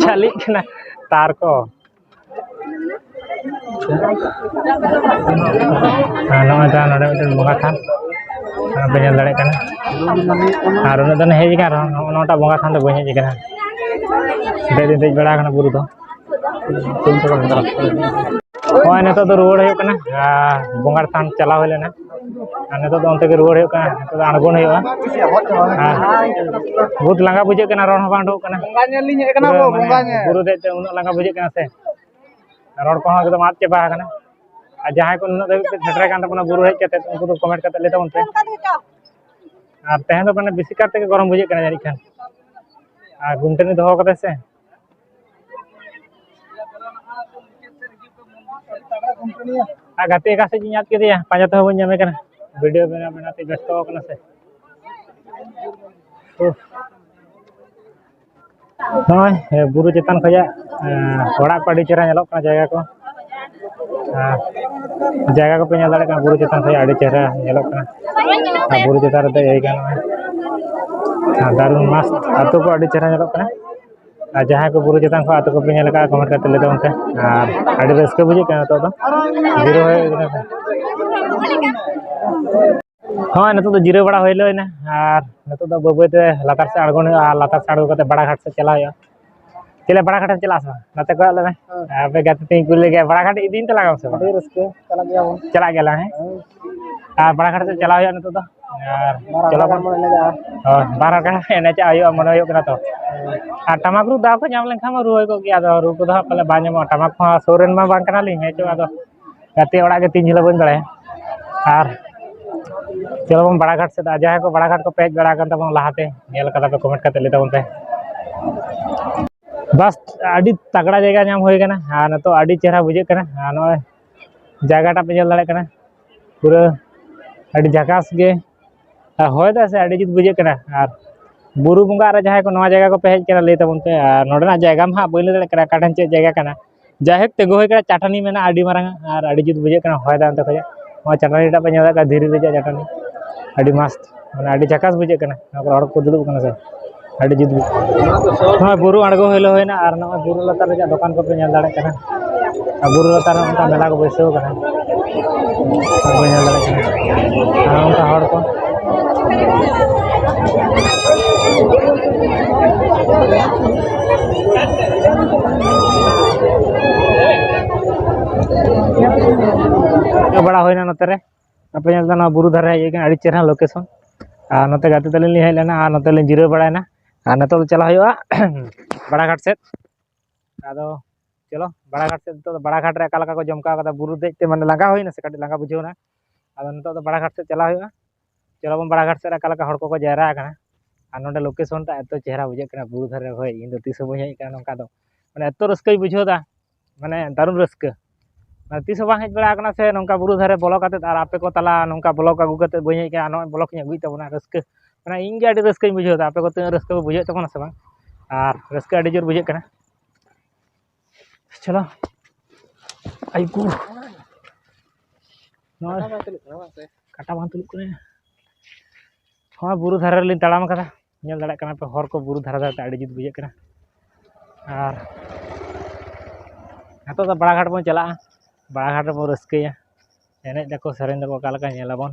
ᱡᱷᱟᱹᱞᱤᱜ ᱠᱟᱱᱟ ᱛᱟᱨ ᱠᱚ᱾ ᱟᱨ ᱱᱚᱜᱼᱚᱭ ᱛᱚ ᱱᱚᱰᱮ ᱢᱤᱫᱴᱮᱱ ᱵᱚᱸᱜᱟ ᱛᱷᱟᱱ, ᱟᱨ ᱯᱮ ᱧᱮᱞ ᱫᱟᱲᱮᱭᱟᱜ ᱠᱟᱱᱟ᱾ ᱟᱨ ᱩᱱᱟᱹᱜ ᱫᱚ ᱦᱮᱡ ᱟᱠᱟᱱ ᱨᱮᱦᱚᱸ, ᱱᱚᱜᱼᱚ ᱱᱚᱣᱟᱴᱟᱜ ᱵᱚᱸᱜᱟ ᱛᱷᱟᱱ ᱫᱚ ᱵᱟᱹᱧ ᱦᱮᱡ ᱟᱠᱟᱱᱟ᱾ ᱫᱮᱡ ᱫᱚᱧ ᱫᱮᱡ ᱵᱟᱲᱟ ᱟᱠᱟᱱᱟ ᱵᱩᱨᱩ ᱫᱚ᱾ ᱱᱚᱜᱼᱚᱭ ᱱᱤᱛᱚᱜ ᱫᱚ ᱨᱩᱣᱟᱹᱲ ᱦᱩᱭᱩᱜ ᱠᱟᱱᱟ, ᱟᱨ ᱵᱚᱸᱜᱟ ᱛᱷᱟᱱ ᱪᱟᱞᱟᱣ ᱦᱩᱭ ᱞᱮᱱᱟ᱾ ᱟᱨ ᱱᱤᱛᱚᱜ ᱫᱚ ᱚᱱᱛᱮ ᱜᱮ ᱨᱩᱣᱟᱹᱲ ᱦᱩᱭᱩᱜ ᱠᱟᱱᱟ, ᱱᱤᱛᱚᱜ ᱫᱚ ᱟᱬᱜᱚᱱ ᱦᱩᱭᱩᱜᱼᱟ᱾ ᱟᱨ ᱵᱚᱦᱩᱛ ᱞᱟᱸᱜᱟ ᱵᱩᱡᱷᱟᱹᱜ ᱠᱟᱱᱟ, ᱨᱚᱲ ᱦᱚᱸ ᱵᱟᱝ ᱩᱰᱩᱠᱚᱜ ᱠᱟᱱᱟ᱾ ᱵᱚᱸᱜᱟ ᱧᱮᱞ ᱞᱤᱧ ᱦᱮᱡ ᱟᱠᱟᱱᱟ ᱯᱩᱨᱟᱹ ᱜᱳ, ᱢᱟᱱᱮ ᱵᱚᱸᱜᱟ ᱧᱮᱞ᱾ ᱵᱩᱨᱩ ᱫᱮᱡ ᱛᱮ ᱩᱱᱟᱹᱜ ᱞᱟᱸᱜᱟ ᱵᱩᱡᱷᱟᱹᱜ ᱠᱟᱱᱟ ᱥᱮ, ᱨᱚᱲ ᱠᱚᱦᱚᱸ ᱮᱠᱫᱚᱢ ᱟᱫ ᱪᱟᱵᱟ ᱟᱠᱟᱱᱟ᱾ ᱟᱨ ᱡᱟᱦᱟᱸᱭ ᱠᱚ ᱱᱩᱱᱟᱹᱜ ᱫᱷᱟᱹᱵᱤᱡ ᱯᱮ ᱥᱮᱴᱮᱨ ᱟᱠᱟᱱ ᱛᱟᱵᱚᱱᱟ ᱵᱩᱨᱩ ᱦᱮᱡ ᱠᱟᱛᱮ, ᱩᱱᱠᱩ ᱫᱚ ᱠᱚᱢᱮᱱᱴ ᱠᱟᱛᱮ ᱞᱟᱹᱭ ᱛᱟᱵᱚᱱ ᱯᱮ᱾ ᱟᱨ ᱛᱮᱦᱮᱧ ᱫᱚ ᱢᱟᱱᱮ ᱵᱮᱥᱤ ᱠᱟᱨ ᱛᱮᱜᱮ ᱜᱚᱨᱚᱢ ᱵᱩᱡᱷᱟᱹᱜ ᱠᱟᱱᱟ ᱡᱟᱹᱱᱤᱡ ᱠᱷᱟᱱ, ᱟᱨ ᱜᱩᱢᱴᱟᱹᱱᱤ ᱫᱚᱦᱚ ᱠᱟᱫᱟᱭ ᱥᱮ᱾ ᱟᱨ ᱜᱟᱛᱮ ᱚᱠᱟ ᱥᱮᱫ ᱤᱧ ᱟᱫ ᱠᱮᱫᱮᱭᱟ, ᱯᱟᱸᱡᱟ ᱛᱮᱦᱚᱸ ᱵᱟᱹᱧ ᱧᱟᱢᱮ ᱠᱟᱱᱟ᱾ ᱵᱷᱤᱰᱤᱭᱳ ᱵᱮᱱᱟᱣ ᱵᱮᱱᱟᱣ ᱛᱮ ᱵᱮᱥᱛᱚ ᱟᱠᱟᱱᱟ ᱥᱮ᱾ ᱩᱯᱷ᱾ ᱱᱚᱜᱼᱚᱭ, ᱮ, ᱵᱩᱨᱩ ᱪᱮᱛᱟᱱ ᱠᱷᱚᱱᱟᱜ, ᱮ, ᱚᱲᱟᱜ ᱠᱚ ᱟᱹᱰᱤ ᱪᱮᱦᱨᱟ ᱧᱮᱞᱚᱜ ᱠᱟᱱᱟ, ᱡᱟᱭᱜᱟ ᱠᱚ᱾ ᱟᱨ ᱡᱟᱭᱜᱟ ᱠᱚᱯᱮ ᱧᱮᱞ ᱫᱟᱲᱮᱭᱟᱜ ᱠᱟᱱᱟ, ᱵᱩᱨᱩ ᱪᱮᱛᱟᱱ ᱠᱷᱚᱱᱟᱜ ᱟᱹᱰᱤ ᱪᱮᱦᱨᱟ ᱧᱮᱞᱚᱜ ᱠᱟᱱᱟ᱾ ᱟᱨ ᱵᱩᱨᱩ ᱪᱮᱛᱟᱱ ᱨᱮᱫᱚ ᱮᱭ ᱜᱟᱱᱚᱜᱼᱟ᱾ ᱟᱨ ᱫᱟᱨᱩᱱ ᱢᱟᱥᱛ ᱟᱹᱛᱩ ᱠᱚ ᱟᱹᱰᱤ ᱪᱮᱦᱨᱟ ᱧᱮᱞᱚᱜ ᱠᱟᱱᱟ᱾ ᱟᱨ ᱡᱟᱦᱟᱸᱭ ᱠᱚ ᱵᱩᱨᱩ ᱪᱮᱛᱟᱱ ᱠᱷᱚᱱ ᱟᱹᱛᱩ ᱠᱚᱯᱮ ᱧᱮᱞ ᱟᱠᱟᱫᱼᱟ, ᱠᱚᱢᱮᱱᱴ ᱠᱟᱛᱮ ᱞᱟᱹᱭ ᱛᱟᱵᱚᱱ ᱯᱮ᱾ ᱟᱨ ᱟᱹᱰᱤ ᱨᱟᱹᱥᱠᱟᱹ ᱵᱩᱡᱷᱟᱹᱜ ᱠᱟᱱᱟ ᱱᱤᱛᱚᱜ ᱫᱚ᱾ ᱡᱤᱨᱟᱹᱣ ᱦᱩᱭ ᱠᱟᱱᱟ᱾ ᱦᱳᱭ, ᱱᱤᱛᱚᱜ ᱫᱚ ᱡᱤᱨᱟᱹᱣ ᱵᱟᱲᱟ ᱦᱩᱭ ᱞᱮᱱᱟ ᱟᱨ ᱱᱤᱛᱚᱜ ᱫᱚ ᱵᱟᱹᱭ ᱵᱟᱹᱭ ᱛᱮ ᱞᱟᱛᱟᱨ ᱥᱮᱫ ᱟᱬᱜᱚᱱ ᱦᱩᱭᱩᱜᱼᱟ᱾ ᱟᱨ ᱞᱟᱛᱟᱨ ᱥᱮᱫ ᱟᱬᱜᱚ ᱠᱟᱛᱮ ᱵᱟᱲᱟ ᱜᱷᱟᱴ ᱥᱮᱫ ᱪᱟᱞᱟᱣ ᱦᱩᱭᱩᱜᱼᱟ᱾ ᱪᱮᱫ ᱞᱮ ᱵᱟᱲᱟ ᱜᱷᱟᱴ ᱮᱢ ᱪᱟᱞᱟᱜᱼᱟ ᱥᱮ ᱵᱟᱝ? ᱱᱚᱛᱮ ᱠᱚᱭᱚᱜ ᱞᱮᱢᱮ᱾ ᱦᱮᱸ᱾ ᱟᱯᱮ ᱜᱟᱛᱮ ᱛᱤᱧ ᱠᱩᱞᱤ ᱞᱮᱜᱮ, ᱵᱟᱲᱟ ᱜᱷᱟᱴ ᱤᱫᱤᱧ ᱛᱟᱞᱟᱝ ᱟᱢ ᱥᱮ ᱵᱟᱝ? ᱟᱹᱰᱤ ᱨᱟᱹᱥᱠᱟᱹ, ᱪᱟᱞᱟᱜ ᱜᱮᱭᱟ ᱵᱚᱱ᱾ ᱪᱟᱞᱟᱜ ᱜᱮᱭᱟᱞᱟᱝ, ᱦᱮᱸ? ᱦᱮᱸ᱾ ᱟᱨ ᱵᱟᱲᱟ ᱜᱷᱟᱴ ᱥᱮᱫ ᱪᱟᱞᱟᱣ ᱦᱩᱭᱩᱜᱼᱟ ᱱᱤᱛᱚᱜ ᱫᱚ᱾ ᱟᱨ ᱵᱟᱨ ᱪᱚᱞᱚ ᱟᱠᱷᱲᱟ ᱵᱚᱱ᱾ ᱜᱟᱱ ᱵᱚᱱ ᱮᱱᱮᱡᱟ᱾ ᱦᱳᱭ, ᱵᱟᱨ ᱟᱠᱷᱲᱟ ᱮᱱᱮᱡᱟᱜ ᱦᱩᱭᱩᱜᱼᱟ ᱢᱚᱱᱮ ᱦᱩᱭᱩᱜ ᱠᱟᱱᱟ ᱛᱚ᱾ ᱦᱮᱸ᱾ ᱟᱨ ᱴᱟᱢᱟᱠ ᱨᱩ ᱫᱟᱣ ᱠᱚ ᱧᱟᱢ ᱞᱮᱱᱠᱷᱟᱱ ᱢᱟ ᱨᱩ ᱦᱩᱭ ᱠᱚᱜ ᱜᱮᱭᱟ, ᱟᱫᱚ ᱨᱩ ᱠᱚᱫᱚ ᱦᱟᱸᱜ ᱯᱟᱞᱮ ᱵᱟᱝ ᱧᱟᱢᱚᱜᱼᱟ᱾ ᱴᱟᱢᱟᱠ ᱠᱚᱦᱚᱸ ᱥᱩᱨ ᱨᱮᱱ ᱢᱟ ᱵᱟᱝ ᱠᱟᱱᱟᱞᱤᱧ, ᱦᱮᱸ ᱪᱚ, ᱟᱫᱚ ᱜᱟᱛᱮ ᱚᱲᱟᱜ ᱜᱮ ᱛᱤᱱ ᱡᱷᱟᱹᱞᱟ ᱵᱟᱹᱧ ᱵᱟᱲᱟᱭᱟ᱾ ᱟᱨ ᱪᱚᱞᱚ ᱵᱚᱱ ᱵᱟᱲᱟ ᱜᱷᱟᱴ ᱥᱮᱫ, ᱟᱨ ᱡᱟᱦᱟᱸᱭ ᱠᱚ ᱵᱟᱲᱟ ᱜᱷᱟᱴ ᱠᱚᱯᱮ ᱦᱮᱡ ᱵᱟᱲᱟ ᱟᱠᱟᱱ ᱛᱟᱵᱚᱱᱟ ᱞᱟᱦᱟᱛᱮ, ᱧᱮᱞ ᱠᱟᱫᱟ ᱯᱮ, ᱠᱚᱢᱮᱱᱴ ᱠᱟᱛᱮ ᱞᱟᱹᱭ ᱛᱟᱵᱚᱱ ᱯᱮ᱾ ᱵᱟᱥ, ᱟᱹᱰᱤ ᱛᱟᱜᱲᱟ ᱡᱟᱭᱜᱟ ᱧᱟᱢ ᱦᱩᱭ ᱠᱟᱱᱟ ᱟᱨ ᱱᱤᱛᱚᱜ ᱟᱹᱰᱤ ᱪᱮᱦᱨᱟ ᱵᱩᱡᱷᱟᱹᱜ ᱠᱟᱱᱟ᱾ ᱟᱨ ᱱᱚᱜᱼᱚᱭ ᱡᱟᱭᱜᱟᱴᱟᱜ ᱯᱮ ᱧᱮᱞ ᱫᱟᱲᱮᱭᱟᱜ ᱠᱟᱱᱟ, ᱯᱩᱨᱟᱹ ᱟᱹᱰᱤ ᱡᱷᱟᱠᱟᱥ ᱜᱮ᱾ ᱟᱨ ᱦᱚᱭ ᱫᱟᱭ ᱥᱮ, ᱟᱹᱰᱤ ᱡᱩᱛ ᱵᱩᱡᱷᱟᱹᱜ ᱠᱟᱱᱟ᱾ ᱟᱨ ᱵᱩᱨᱩ ᱵᱚᱸᱜᱟᱜ ᱨᱮ ᱡᱟᱦᱟᱸᱭ ᱠᱚ ᱱᱚᱣᱟ ᱡᱟᱭᱜᱟ ᱠᱚᱯᱮ ᱦᱮᱡ ᱠᱟᱱᱟ, ᱞᱟᱹᱭ ᱛᱟᱵᱚᱱ ᱯᱮ᱾ ᱟᱨ ᱱᱚᱰᱮᱱᱟᱜ ᱡᱟᱭᱜᱟ ᱢᱟ ᱦᱟᱸᱜ ᱵᱟᱹᱧ ᱞᱟᱹᱭ ᱫᱟᱲᱮᱭᱟᱜ ᱠᱟᱱᱟ ᱚᱠᱟ ᱴᱷᱮᱱ ᱪᱮᱫ ᱡᱟᱭᱜᱟ ᱠᱟᱱᱟ᱾ ᱡᱟᱭᱦᱳᱠ, ᱛᱤᱸᱜᱩ ᱦᱩᱭ ᱠᱟᱱᱟ, ᱪᱟᱹᱴᱟᱹᱱᱤ ᱢᱮᱱᱟᱜᱼᱟ ᱟᱹᱰᱤ ᱢᱟᱨᱟᱝ ᱟᱜ, ᱟᱨ ᱟᱹᱰᱤ ᱡᱩᱛ ᱵᱩᱡᱷᱟᱹᱜ ᱠᱟᱱᱟ ᱦᱚᱭ ᱫᱟᱜ ᱚᱱᱛᱮ ᱠᱷᱚᱱᱟᱜ᱾ ᱱᱚᱣᱟ ᱪᱟᱹᱴᱟᱹᱱᱤ ᱴᱟᱜ ᱯᱮ ᱧᱮᱞ ᱫᱟᱲᱮᱭᱟᱜ ᱠᱟᱱᱟ, ᱫᱷᱤᱨᱤ ᱨᱮᱭᱟᱜ ᱪᱟᱹᱴᱟᱹᱱᱤ, ᱟᱹᱰᱤ ᱢᱚᱡᱽ, ᱢᱟᱱᱮ ᱟᱹᱰᱤ ᱡᱷᱟᱠᱟᱥ ᱵᱩᱡᱷᱟᱹᱜ ᱠᱟᱱᱟ᱾ ᱱᱚᱣᱟ ᱠᱚᱨᱮ ᱦᱚᱲ ᱠᱚ ᱫᱩᱲᱩᱵ ᱠᱟᱱᱟ ᱥᱮ, ᱟᱹᱰᱤ ᱡᱩᱛ ᱵᱩᱡᱷᱟᱹᱜ ᱠᱟᱱᱟ᱾ ᱱᱚᱣᱟ ᱵᱩᱨᱩ ᱟᱬᱜᱚ ᱦᱤᱞᱳᱜ ᱦᱩᱭᱱᱟ, ᱟᱨ ᱱᱚᱣᱟ ᱵᱩᱨᱩ ᱞᱟᱛᱟᱨ ᱨᱮᱭᱟᱜ ᱫᱚᱠᱟᱱ ᱠᱚᱯᱮ ᱧᱮᱞ ᱫᱟᱲᱮᱭᱟᱜ ᱠᱟᱱᱟ᱾ ᱟᱨ ᱵᱩᱨᱩ ᱞᱟᱛᱟᱨ ᱨᱮ ᱚᱱᱠᱟ ᱢᱮᱞᱟ ᱠᱚ ᱵᱟᱹᱭᱥᱟᱹᱣ ᱠᱟᱱᱟ, ᱟᱨ ᱚᱱᱠᱟ ᱦᱚᱲ ᱠᱚ᱾ ᱵᱟᱲᱟ ᱦᱩᱭᱱᱟ ᱱᱚᱛᱮ ᱨᱮ᱾ ᱟᱯᱮ ᱧᱮᱞ ᱫᱟ ᱱᱚᱣᱟ ᱵᱩᱨᱩ ᱫᱷᱟᱨᱮ ᱦᱮᱡ ᱦᱩᱭ ᱠᱟᱱᱟ, ᱟᱹᱰᱤ ᱪᱮᱦᱨᱟ ᱞᱳᱠᱮᱥᱚᱱ᱾ ᱟᱨ ᱱᱚᱛᱮ ᱜᱟᱛᱮ ᱛᱟᱹᱞᱤᱧ ᱞᱤᱧ ᱦᱮᱡ ᱞᱮᱱᱟ ᱟᱨ ᱱᱚᱛᱮ ᱞᱤᱧ ᱡᱤᱨᱟᱹᱣ ᱵᱟᱲᱟᱭᱮᱱᱟ᱾ ᱟᱨ ᱱᱤᱛᱚᱜ ᱫᱚ ᱪᱟᱞᱟᱜ ᱦᱩᱭᱩᱜᱼᱟ ᱵᱟᱲᱟᱜᱷᱟᱴ ᱥᱮᱫ᱾ ᱟᱫᱚ ᱪᱚᱞᱚ ᱵᱟᱲᱟᱜᱷᱟᱴ ᱥᱮᱫ, ᱱᱤᱛᱚᱜ ᱫᱚ ᱵᱟᱲᱟᱜᱷᱟᱴ ᱨᱮ ᱚᱠᱟ ᱞᱮᱠᱟ ᱠᱚ ᱡᱚᱢ ᱠᱟᱣ ᱠᱟᱫᱟ, ᱵᱩᱨᱩ ᱫᱮᱡ ᱛᱮ ᱢᱟᱱᱮ ᱞᱟᱸᱜᱟ ᱦᱩᱭᱱᱟ ᱥᱮ, ᱠᱟᱹᱴᱤᱡ ᱞᱟᱸᱜᱟ ᱵᱩᱡᱷᱟᱹᱣ ᱮᱱᱟ᱾ ᱟᱫᱚ ᱱᱤᱛᱚᱜ ᱫᱚ ᱵᱟᱲᱟᱜᱷᱟᱴ ᱥᱮᱫ ᱪᱟᱞᱟᱜ ᱦᱩᱭᱩᱜᱼᱟ᱾ ᱪᱚᱞᱚ ᱵᱚᱱ ᱵᱟᱲᱟᱜᱷᱟᱴ ᱥᱮᱫ ᱨᱮ ᱚᱠᱟ ᱞᱮᱠᱟ ᱦᱚᱲ ᱠᱚᱠᱚ ᱡᱟᱭᱨᱟ ᱟᱠᱟᱱᱟ᱾ ᱟᱨ ᱱᱚᱰᱮ ᱞᱳᱠᱮᱥᱚᱱ ᱴᱟᱜ ᱮᱛᱚ ᱪᱮᱦᱨᱟ ᱵᱩᱡᱷᱟᱹᱜ ᱠᱟᱱᱟ, ᱵᱩᱨᱩ ᱫᱷᱟᱨᱮ ᱨᱮ ᱦᱚᱭ, ᱤᱧ ᱫᱚ ᱛᱤᱥ ᱦᱚᱸ ᱵᱟᱹᱧ ᱦᱮᱡ ᱟᱠᱟᱱᱟ ᱱᱚᱝᱠᱟ ᱫᱚ, ᱢᱟᱱᱮ ᱫᱟᱨᱩᱱ ᱨᱟᱹᱥᱠᱟᱹ᱾ ᱢᱟᱱᱮ ᱛᱤᱥ ᱦᱚᱸ ᱵᱟᱝ ᱦᱮᱡ ᱵᱟᱲᱟ ᱟᱠᱟᱱᱟ ᱥᱮ ᱱᱚᱝᱠᱟ ᱵᱩᱨᱩ ᱫᱷᱟᱨᱮ ᱵᱚᱞᱚ ᱠᱟᱛᱮᱫ, ᱟᱨ ᱟᱯᱮ ᱠᱚ ᱛᱟᱞᱟ ᱱᱚᱝᱠᱟ ᱵᱞᱚᱜ ᱟᱹᱜᱩ ᱠᱟᱛᱮᱫ ᱵᱟᱹᱧ ᱦᱮᱡ ᱟᱠᱟᱱᱟ, ᱱᱚᱜᱼᱚᱭ ᱵᱞᱚᱜ ᱤᱧ ᱟᱹᱜᱩᱭᱮᱫ ᱛᱟᱵᱚᱱᱟ, ᱨᱟᱹᱥᱠᱟᱹ, ᱢᱟᱱᱮ ᱤᱧ ᱜᱮ ᱟᱹᱰᱤ ᱨᱟᱹᱥᱠᱟᱹᱧ ᱵᱩᱡᱷᱟᱹᱣ ᱮᱫᱟ᱾ ᱟᱯᱮ ᱠᱚ ᱛᱤᱱᱟᱹᱜ ᱨᱟᱹᱥᱠᱟᱹ ᱯᱮ ᱵᱩᱡᱷᱟᱹᱣᱮᱫ ᱛᱟᱵᱚᱱᱟ ᱥᱮ ᱵᱟᱝ? ᱟᱨ ᱨᱟᱹᱥᱠᱟᱹ ᱟᱹᱰᱤ ᱡᱳᱨ ᱵᱩᱡᱷᱟᱹᱜ ᱠᱟᱱᱟ᱾ ᱪᱚᱞᱚ, ᱟᱭᱩ ᱠᱚ, ᱱᱚᱜᱼᱚᱭ ᱠᱟᱴᱟ ᱵᱟᱝ ᱛᱩᱞᱩᱜ ᱠᱟᱱᱟ᱾ ᱦᱚᱸ, ᱵᱩᱨᱩ ᱫᱷᱟᱨᱮ ᱨᱮᱞᱤᱧ ᱛᱟᱲᱟᱢ ᱠᱟᱫᱟ, ᱧᱮᱞ ᱫᱟᱲᱮᱭᱟᱜ ᱠᱟᱱᱟ ᱯᱮ, ᱦᱚᱨ ᱠᱚ ᱵᱩᱨᱩ ᱫᱷᱟᱨᱮ ᱫᱷᱟᱨᱮ ᱛᱮ ᱟᱹᱰᱤ ᱡᱩᱛ ᱵᱩᱡᱷᱟᱹᱜ ᱠᱟᱱᱟ᱾ ᱟᱨ ᱱᱤᱛᱚᱜ ᱫᱚ ᱵᱟᱲᱟᱜᱷᱟᱴ ᱵᱚᱱ ᱪᱟᱞᱟᱜᱼᱟ᱾ ᱵᱟᱲᱟᱜᱷᱟᱴ ᱨᱮᱵᱚᱱ ᱨᱟᱹᱥᱠᱟᱹᱭᱟ, ᱮᱱᱮᱡ ᱫᱟᱠᱚ, ᱥᱮᱨᱮᱧ ᱫᱟᱠᱚ, ᱚᱠᱟ ᱞᱮᱠᱟ ᱧᱮᱞᱟᱵᱚᱱ᱾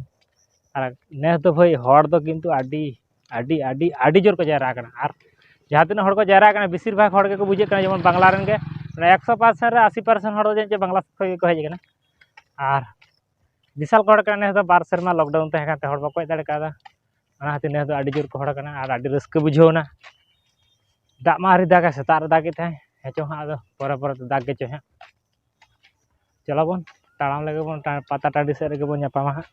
ᱟᱨ ᱱᱮᱥ ᱫᱚ ᱵᱷᱟᱹᱭ, ᱦᱚᱲ ᱫᱚ ᱠᱤᱱᱛᱩ ᱟᱹᱰᱤ ᱟᱹᱰᱤ ᱟᱹᱰᱤ ᱟᱹᱰᱤ ᱡᱳᱨ ᱠᱚ ᱡᱟᱭᱨᱟ ᱟᱠᱟᱱᱟ᱾ ᱟᱨ ᱡᱟᱦᱟᱸ ᱛᱤᱱᱟᱹᱜ ᱦᱚᱲ ᱠᱚ ᱡᱟᱭᱨᱟ ᱟᱠᱟᱱᱟ, ᱵᱮᱥᱤᱨ ᱵᱷᱟᱜᱽ ᱦᱚᱲ ᱜᱮᱠᱚ ᱵᱩᱡᱷᱟᱹᱜ ᱠᱟᱱᱟ ᱡᱮᱢᱚᱱ ᱵᱟᱝᱞᱟ ᱨᱮᱱ ᱜᱮ, ᱢᱟᱱᱮ ᱮᱠᱥᱚ ᱯᱟᱨᱥᱮᱱᱴ ᱨᱮ ᱟᱥᱤ ᱯᱟᱨᱥᱮᱱᱴ ᱦᱚᱲ ᱫᱚ ᱡᱟᱹᱱᱤᱡ ᱪᱚ ᱵᱟᱝᱞᱟ ᱠᱷᱚᱱ ᱜᱮᱠᱚ ᱦᱮᱡ ᱟᱠᱟᱱᱟ᱾ ᱟᱨ ᱵᱤᱥᱟᱞ ᱠᱚ ᱦᱚᱲ ᱠᱟᱱᱟ᱾ ᱱᱮᱥ ᱫᱚ ᱵᱟᱨ ᱥᱮᱨᱢᱟ ᱞᱚᱠᱰᱟᱣᱩᱱ ᱛᱟᱦᱮᱸ ᱠᱟᱱᱛᱮ ᱦᱚᱲ ᱵᱟᱠᱚ ᱦᱮᱡ ᱫᱟᱲᱮ ᱠᱟᱣᱫᱟ, ᱚᱱᱟ ᱠᱷᱟᱹᱛᱤᱨ ᱱᱮᱥ ᱫᱚ ᱟᱹᱰᱤ ᱡᱳᱨ ᱠᱚ ᱦᱚᱲ ᱠᱟᱱᱟ ᱟᱨ ᱟᱹᱰᱤ ᱨᱟᱹᱥᱠᱟᱹ ᱵᱩᱡᱷᱟᱹᱣ ᱮᱱᱟ᱾ ᱫᱟᱜ ᱢᱟ ᱟᱹᱣᱨᱤ ᱫᱟᱜᱟ, ᱥᱮᱛᱟᱜ ᱨᱮ ᱫᱟᱜᱮᱫ ᱛᱟᱦᱮᱸᱫ, ᱦᱮᱸ ᱪᱚ ᱦᱟᱸᱜ ᱟᱫᱚ ᱯᱚᱨᱮ ᱯᱚᱨᱮ ᱛᱮ ᱫᱟᱜ ᱜᱮᱪᱚ ᱦᱟᱸᱜ᱾ ᱪᱚᱞᱚ ᱵᱚᱱ ᱛᱟᱲᱟᱢ ᱞᱮᱜᱮ ᱵᱚᱱ, ᱴᱟ-, ᱯᱟᱛᱟ ᱴᱟᱺᱰᱤ ᱥᱮᱫ ᱨᱮᱜᱮ ᱵᱚᱱ ᱧᱟᱯᱟᱢᱟ ᱦᱟᱸᱜ᱾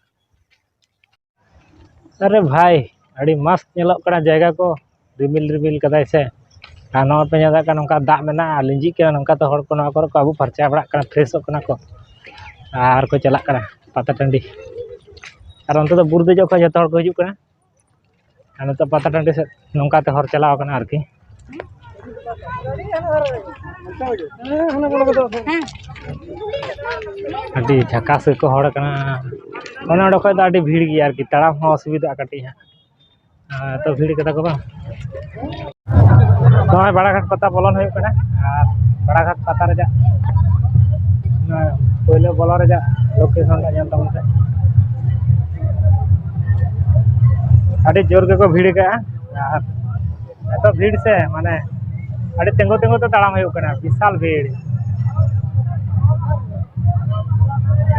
ᱟᱨᱮ ᱵᱷᱟᱭ, ᱟᱹᱰᱤ ᱢᱚᱥᱛ ᱧᱮᱞᱚᱜ ᱠᱟᱱᱟ ᱡᱟᱭᱜᱟ ᱠᱚ, ᱨᱤᱢᱤᱞ ᱨᱤᱢᱤᱞ ᱠᱟᱫᱟᱭ ᱥᱮ᱾ ᱟᱨ ᱱᱚᱣᱟ ᱯᱮ ᱧᱮᱞ ᱫᱟᱲᱮᱭᱟᱜ ᱠᱟᱱᱟ, ᱱᱚᱝᱠᱟ ᱫᱟᱜ ᱢᱮᱱᱟᱜᱼᱟ, ᱞᱤᱸᱡᱤᱜ ᱠᱟᱱᱟ, ᱱᱚᱝᱠᱟ ᱛᱮ ᱦᱚᱲ ᱠᱚ ᱱᱚᱣᱟ ᱠᱚᱨᱮ ᱠᱚ ᱟᱹᱵᱩ ᱯᱷᱟᱨᱪᱟ ᱵᱟᱲᱟᱜ ᱠᱟᱱᱟ, ᱯᱷᱨᱮᱥᱚᱜ ᱠᱟᱱᱟ ᱠᱚ ᱟᱨ ᱠᱚ ᱪᱟᱞᱟᱜ ᱠᱟᱱᱟ ᱯᱟᱛᱟ ᱴᱟᱺᱰᱤ᱾ ᱟᱨ ᱚᱱᱛᱮ ᱫᱚ ᱵᱩᱨᱩ ᱫᱮᱡᱚᱜ ᱠᱷᱚᱱ ᱡᱚᱛᱚ ᱦᱚᱲ ᱠᱚ ᱦᱤᱡᱩᱜ ᱠᱟᱱᱟ᱾ ᱟᱨ ᱱᱤᱛᱚᱜ ᱯᱟᱛᱟ ᱴᱟᱺᱰᱤ ᱥᱮᱫ ᱱᱚᱝᱠᱟ ᱛᱮ ᱦᱚᱲ ᱪᱟᱞᱟᱣ ᱠᱟᱱᱟ ᱟᱨᱠᱤ᱾ ᱟᱹᱰᱤ ᱡᱷᱟᱠᱟᱥ ᱜᱮᱠᱚ ᱦᱚᱲ ᱠᱟᱱᱟ᱾ ᱚᱱᱮ ᱚᱸᱰᱮ ᱠᱷᱚᱡ ᱫᱚ ᱟᱹᱰᱤ ᱵᱷᱤᱲ ᱜᱮᱭᱟ ᱟᱨᱠᱤ, ᱛᱟᱲᱟᱢ ᱦᱚᱸ ᱚᱥᱩᱵᱤᱫᱷᱟᱜᱼᱟ ᱠᱟᱹᱴᱤᱡ ᱦᱟᱸᱜ᱾ ᱟᱨ ᱮᱛᱚ ᱵᱷᱤᱲ ᱠᱟᱫᱟ ᱠᱚ ᱵᱟᱝ᱾ ᱱᱚᱜᱼᱚᱭ ᱵᱟᱲᱟᱜᱷᱟᱴ ᱯᱟᱛᱟ ᱵᱚᱞᱚᱱ ᱦᱩᱭᱩᱜ ᱠᱟᱱᱟ, ᱟᱨ ᱵᱟᱲᱟᱜᱷᱟᱴ ᱯᱟᱛᱟ ᱨᱮᱭᱟᱜ ᱯᱳᱭᱞᱳ ᱵᱚᱞᱚ ᱨᱮᱭᱟᱜ ᱞᱳᱠᱮᱥᱚᱱ ᱨᱮ ᱧᱮᱞ ᱛᱟᱵᱚᱱ ᱯᱮ᱾ ᱟᱹᱰᱤ ᱡᱳᱨ ᱜᱮᱠᱚ ᱵᱷᱤᱲ ᱠᱟᱜᱼᱟ, ᱟᱨ ᱮᱛᱚ ᱵᱷᱤᱲ ᱥᱮ, ᱢᱟᱱᱮ ᱟᱹᱰᱤ ᱛᱤᱸᱜᱩ ᱛᱤᱸᱜᱩ ᱛᱮ ᱛᱟᱲᱟᱢ ᱦᱩᱭᱩᱜ ᱠᱟᱱᱟ, ᱵᱤᱥᱟᱞ ᱵᱷᱤᱲ᱾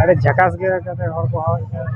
ᱟᱹᱰᱤ ᱡᱷᱟᱠᱟᱥ ᱜᱮ ᱠᱟᱛᱮ ᱦᱚᱲ ᱠᱚ ᱦᱚᱦᱚᱭᱮᱫ ᱠᱟᱱᱟ᱾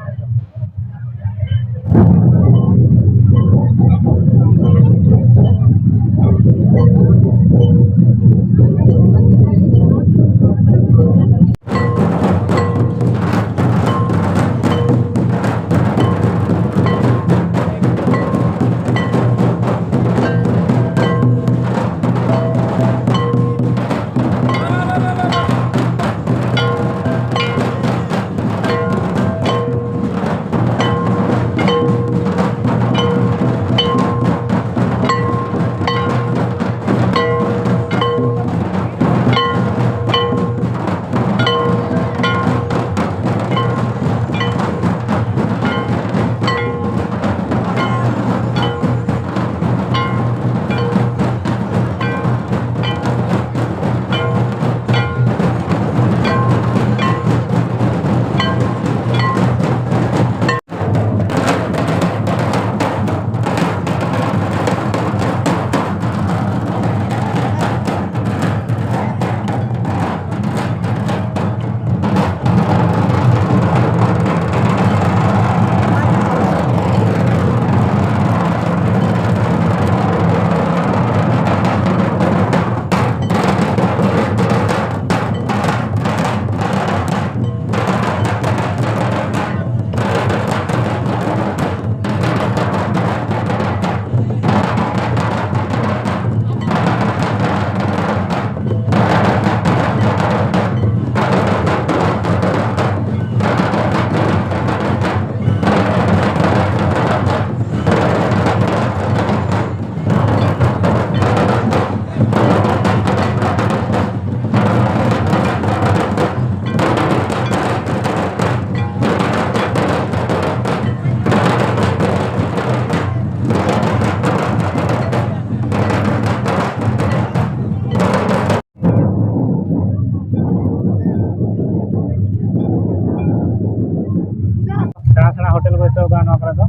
ᱦᱳᱴᱮᱞ ᱵᱟᱹᱭᱥᱟᱹᱣ ᱠᱟᱱᱟ ᱱᱚᱣᱟ ᱠᱚᱨᱮ ᱫᱚ᱾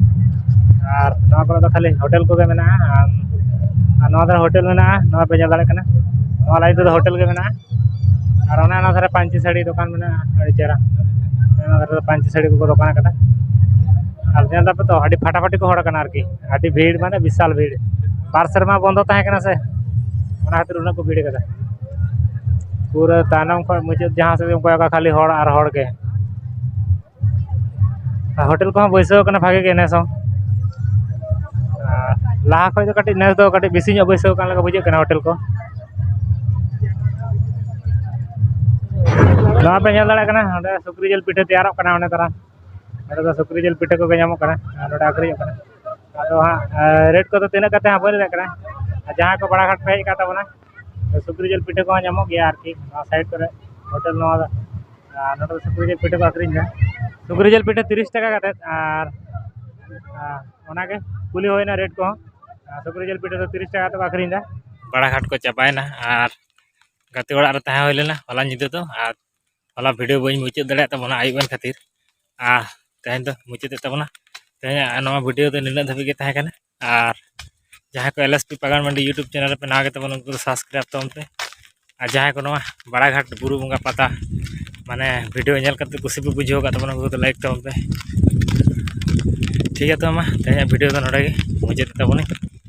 ᱟᱨ ᱱᱚᱣᱟ ᱠᱚᱨᱮ ᱫᱚ ᱠᱷᱟᱹᱞᱤ ᱦᱳᱴᱮᱞ ᱠᱚᱜᱮ ᱢᱮᱱᱟᱜᱼᱟ᱾ ᱟᱨ, ᱟᱨ ᱱᱚᱣᱟ ᱫᱷᱟᱨᱮ ᱦᱳᱴᱮᱞ ᱢᱮᱱᱟᱜᱼᱟ, ᱱᱚᱣᱟ ᱯᱮ ᱧᱮᱞ ᱫᱟᱲᱮᱭᱟᱜ ᱠᱟᱱᱟ, ᱱᱚᱣᱟ ᱞᱟᱭᱤᱱ ᱛᱮᱫᱚ ᱦᱳᱴᱮᱞ ᱜᱮ ᱢᱮᱱᱟᱜᱼᱟ᱾ ᱟᱨ ᱚᱱᱮ ᱚᱱᱟ ᱫᱷᱟᱨᱮ ᱯᱟᱹᱧᱪᱤ ᱥᱟᱹᱲᱤ ᱫᱚᱠᱟᱱ ᱢᱮᱱᱟᱜᱼᱟ, ᱟᱹᱰᱤ ᱪᱮᱦᱨᱟ᱾ ᱚᱱᱟ ᱫᱷᱟᱨᱮ ᱫᱚ ᱯᱟᱹᱧᱪᱤ ᱥᱟᱹᱲᱤ ᱠᱚᱠᱚ ᱫᱚᱠᱟᱱ ᱟᱠᱟᱫᱟ᱾ ᱟᱨ ᱧᱮᱞ ᱫᱟᱯᱮ ᱛᱚ, ᱟᱹᱰᱤ ᱯᱷᱟᱴᱟᱯᱷᱟᱴᱤ ᱠᱚ ᱦᱚᱲ ᱠᱟᱱᱟ ᱟᱨᱠᱤ, ᱟᱹᱰᱤ ᱵᱷᱤᱲ, ᱢᱟᱱᱮ ᱵᱤᱥᱟᱞ ᱵᱷᱤᱲ᱾ ᱵᱟᱨ ᱥᱮᱨᱢᱟ ᱵᱚᱱᱫᱚ ᱛᱟᱦᱮᱸ ᱠᱟᱱᱟ ᱥᱮ, ᱚᱱᱟ ᱠᱷᱟᱹᱛᱤᱨ ᱩᱱᱟᱹᱜ ᱠᱚ ᱵᱷᱤᱲ ᱠᱟᱫᱟ᱾ ᱯᱩᱨᱟᱹ ᱛᱟᱭᱱᱚᱢ ᱠᱷᱚᱱ ᱢᱩᱪᱟᱹᱫ ᱡᱟᱦᱟᱸ ᱥᱮᱫ ᱜᱮᱢ ᱠᱚᱭᱚᱜᱟ, ᱠᱷᱟᱹᱞᱤ ᱦᱚᱲ ᱟᱨ ᱦᱚᱲ ᱜᱮ᱾ ᱟᱨ ᱦᱳᱴᱮᱞ ᱠᱚᱦᱚᱸ ᱵᱟᱹᱭᱥᱟᱹᱣ ᱠᱟᱱᱟ ᱵᱷᱟᱜᱮ ᱜᱮ ᱱᱮᱥ ᱦᱚᱸ᱾ ᱟᱨ ᱞᱟᱦᱟ ᱠᱷᱚᱡ ᱫᱚ ᱠᱟᱹᱴᱤᱡ ᱱᱮᱥ ᱫᱚ ᱠᱟᱹᱴᱤᱡ ᱵᱮᱥᱤ ᱧᱚᱜ ᱵᱟᱹᱭᱥᱟᱹᱣ ᱠᱟᱱ ᱞᱮᱠᱟ ᱵᱩᱡᱷᱟᱹᱜ ᱠᱟᱱᱟ ᱦᱳᱴᱮᱞ ᱠᱚ᱾ ᱱᱚᱣᱟ ᱯᱮ ᱧᱮᱞ ᱫᱟᱲᱮᱭᱟᱜ ᱠᱟᱱᱟ, ᱚᱸᱰᱮ ᱥᱩᱠᱨᱤ ᱡᱤᱞ ᱯᱤᱴᱷᱟᱹ ᱛᱮᱭᱟᱨᱚᱜ ᱠᱟᱱᱟ ᱚᱸᱰᱮ ᱛᱟᱨᱟ᱾ ᱱᱚᱸᱰᱮ ᱫᱚ ᱥᱩᱠᱨᱤ ᱡᱤᱞ ᱯᱤᱴᱷᱟᱹ ᱠᱚᱜᱮ ᱧᱟᱢᱚᱜ ᱠᱟᱱᱟ ᱟᱨ ᱱᱚᱸᱰᱮ ᱟᱹᱠᱷᱨᱤᱧᱚᱜ ᱠᱟᱱᱟ᱾ ᱟᱫᱚ ᱦᱟᱸᱜ, ᱮ, ᱨᱮᱴ ᱠᱚᱫᱚ ᱛᱤᱱᱟᱹᱜ ᱠᱟᱛᱮ ᱦᱟᱸᱜ ᱵᱟᱹᱧ ᱞᱟᱹᱭ ᱫᱟᱲᱮᱭᱟᱜ ᱠᱟᱱᱟ᱾ ᱟᱨ ᱡᱟᱦᱟᱸᱭ ᱠᱚ ᱵᱟᱲᱟ ᱜᱷᱟᱴ ᱯᱮ ᱦᱮᱡ ᱟᱠᱟᱱ ᱛᱟᱵᱚᱱᱟ, ᱥᱩᱠᱨᱤ ᱡᱤᱞ ᱯᱤᱴᱷᱟᱹ ᱠᱚᱦᱚᱸ ᱧᱟᱢᱚᱜ ᱜᱮᱭᱟ ᱟᱨᱠᱤ ᱱᱚᱣᱟ ᱥᱟᱭᱤᱰ ᱠᱚᱨᱮ ᱦᱳᱴᱮᱞ ᱱᱚᱣᱟ ᱫᱚ᱾ ᱟᱨ ᱱᱚᱸᱰᱮ ᱫᱚ ᱥᱩᱠᱨᱤ ᱡᱤᱞ ᱯᱤᱴᱷᱟᱹ ᱠᱚ ᱟᱹᱠᱷᱨᱤᱧ ᱮᱫᱟ᱾ ᱥᱩᱠᱨᱤ ᱡᱤᱞ ᱯᱤᱴᱷᱟᱹ ᱛᱤᱨᱤᱥ ᱴᱟᱠᱟ ᱠᱟᱛᱮ᱾ ᱟᱨ, ᱟᱨ ᱚᱱᱟᱜᱮ ᱠᱩᱞᱤ ᱦᱩᱭᱱᱟ ᱨᱮᱴ ᱠᱚᱦᱚᱸ᱾ ᱟᱨ ᱥᱩᱠᱨᱤ ᱡᱤᱞ ᱯᱤᱴᱷᱟᱹ ᱫᱚ ᱛᱤᱨᱤᱥ ᱴᱟᱠᱟ ᱠᱟᱛᱮ ᱠᱚ ᱟᱹᱠᱷᱨᱤᱧ ᱮᱫᱟ᱾ ᱵᱟᱲᱟ ᱜᱷᱟᱴ ᱠᱚ ᱪᱟᱵᱟᱭᱮᱱᱟ ᱟᱨ ᱜᱟᱛᱮ ᱚᱲᱟᱜ ᱨᱮ ᱛᱟᱦᱮᱸ ᱦᱩᱭ ᱞᱮᱱᱟ ᱦᱚᱞᱟ ᱧᱤᱫᱟᱹ ᱫᱚ, ᱟᱨ ᱦᱚᱞᱟ ᱵᱷᱤᱰᱤᱭᱳ ᱵᱟᱹᱧ ᱢᱩᱪᱟᱹᱫ ᱫᱟᱲᱮᱭᱟᱜ ᱛᱟᱵᱚᱱᱟ ᱟᱭᱩᱵ ᱮᱱ ᱠᱷᱟᱹᱛᱤᱨ᱾ ᱟᱨ ᱛᱮᱦᱮᱧ ᱫᱚ ᱢᱩᱪᱟᱹᱫᱮᱫ ᱛᱟᱵᱚᱱᱟ᱾ ᱛᱮᱦᱮᱧᱟᱜ ᱱᱚᱣᱟ ᱵᱷᱤᱰᱤᱭᱳ ᱫᱚ ᱱᱤᱱᱟᱹᱜ ᱫᱷᱟᱹᱵᱤᱡ ᱜᱮ ᱛᱟᱦᱮᱸ ᱠᱟᱱᱟ᱾ ᱟᱨ ᱡᱟᱦᱟᱸᱭ ᱠᱚ ᱮᱞ ᱮᱥ ᱯᱤ ᱯᱟᱜᱟᱱ ᱢᱟᱱᱰᱤ YouTube ᱪᱮᱱᱮᱞ ᱨᱮᱯᱮ ᱱᱟᱣᱟ ᱜᱮ ᱛᱟᱵᱚᱱᱟ, ᱩᱱᱠᱩ ᱫᱚ ᱥᱟᱵᱥᱠᱨᱟᱭᱤᱵᱽ ᱛᱟᱵᱚᱱ ᱯᱮ᱾ ᱟᱨ ᱡᱟᱦᱟᱸᱭ ᱠᱚ ᱱᱚᱣᱟ ᱵᱟᱲᱟᱜᱷᱟᱴ ᱵᱩᱨᱩ ᱵᱚᱸᱜᱟ ᱯᱟᱛᱟ ᱢᱟᱱᱮ ᱵᱷᱤᱰᱤᱭᱳ ᱧᱮᱞ ᱠᱟᱛᱮ ᱠᱩᱥᱤ ᱯᱮ ᱵᱩᱡᱷᱟᱹᱣ ᱟᱠᱟᱫ ᱛᱟᱵᱚᱱᱟ, ᱩᱱᱠᱩ ᱫᱚ ᱞᱟᱭᱤᱠ ᱛᱟᱵᱚᱱ ᱯᱮ᱾ ᱴᱷᱤᱠ ᱜᱮᱭᱟ, ᱛᱚᱵᱮ ᱢᱟ ᱛᱮᱦᱮᱧᱟᱜ ᱵᱷᱤᱰᱤᱭᱳ ᱫᱚ ᱱᱚᱰᱮ ᱜᱮ ᱢᱩᱪᱟᱹᱫ ᱛᱟᱵᱚᱱᱟᱹᱧ᱾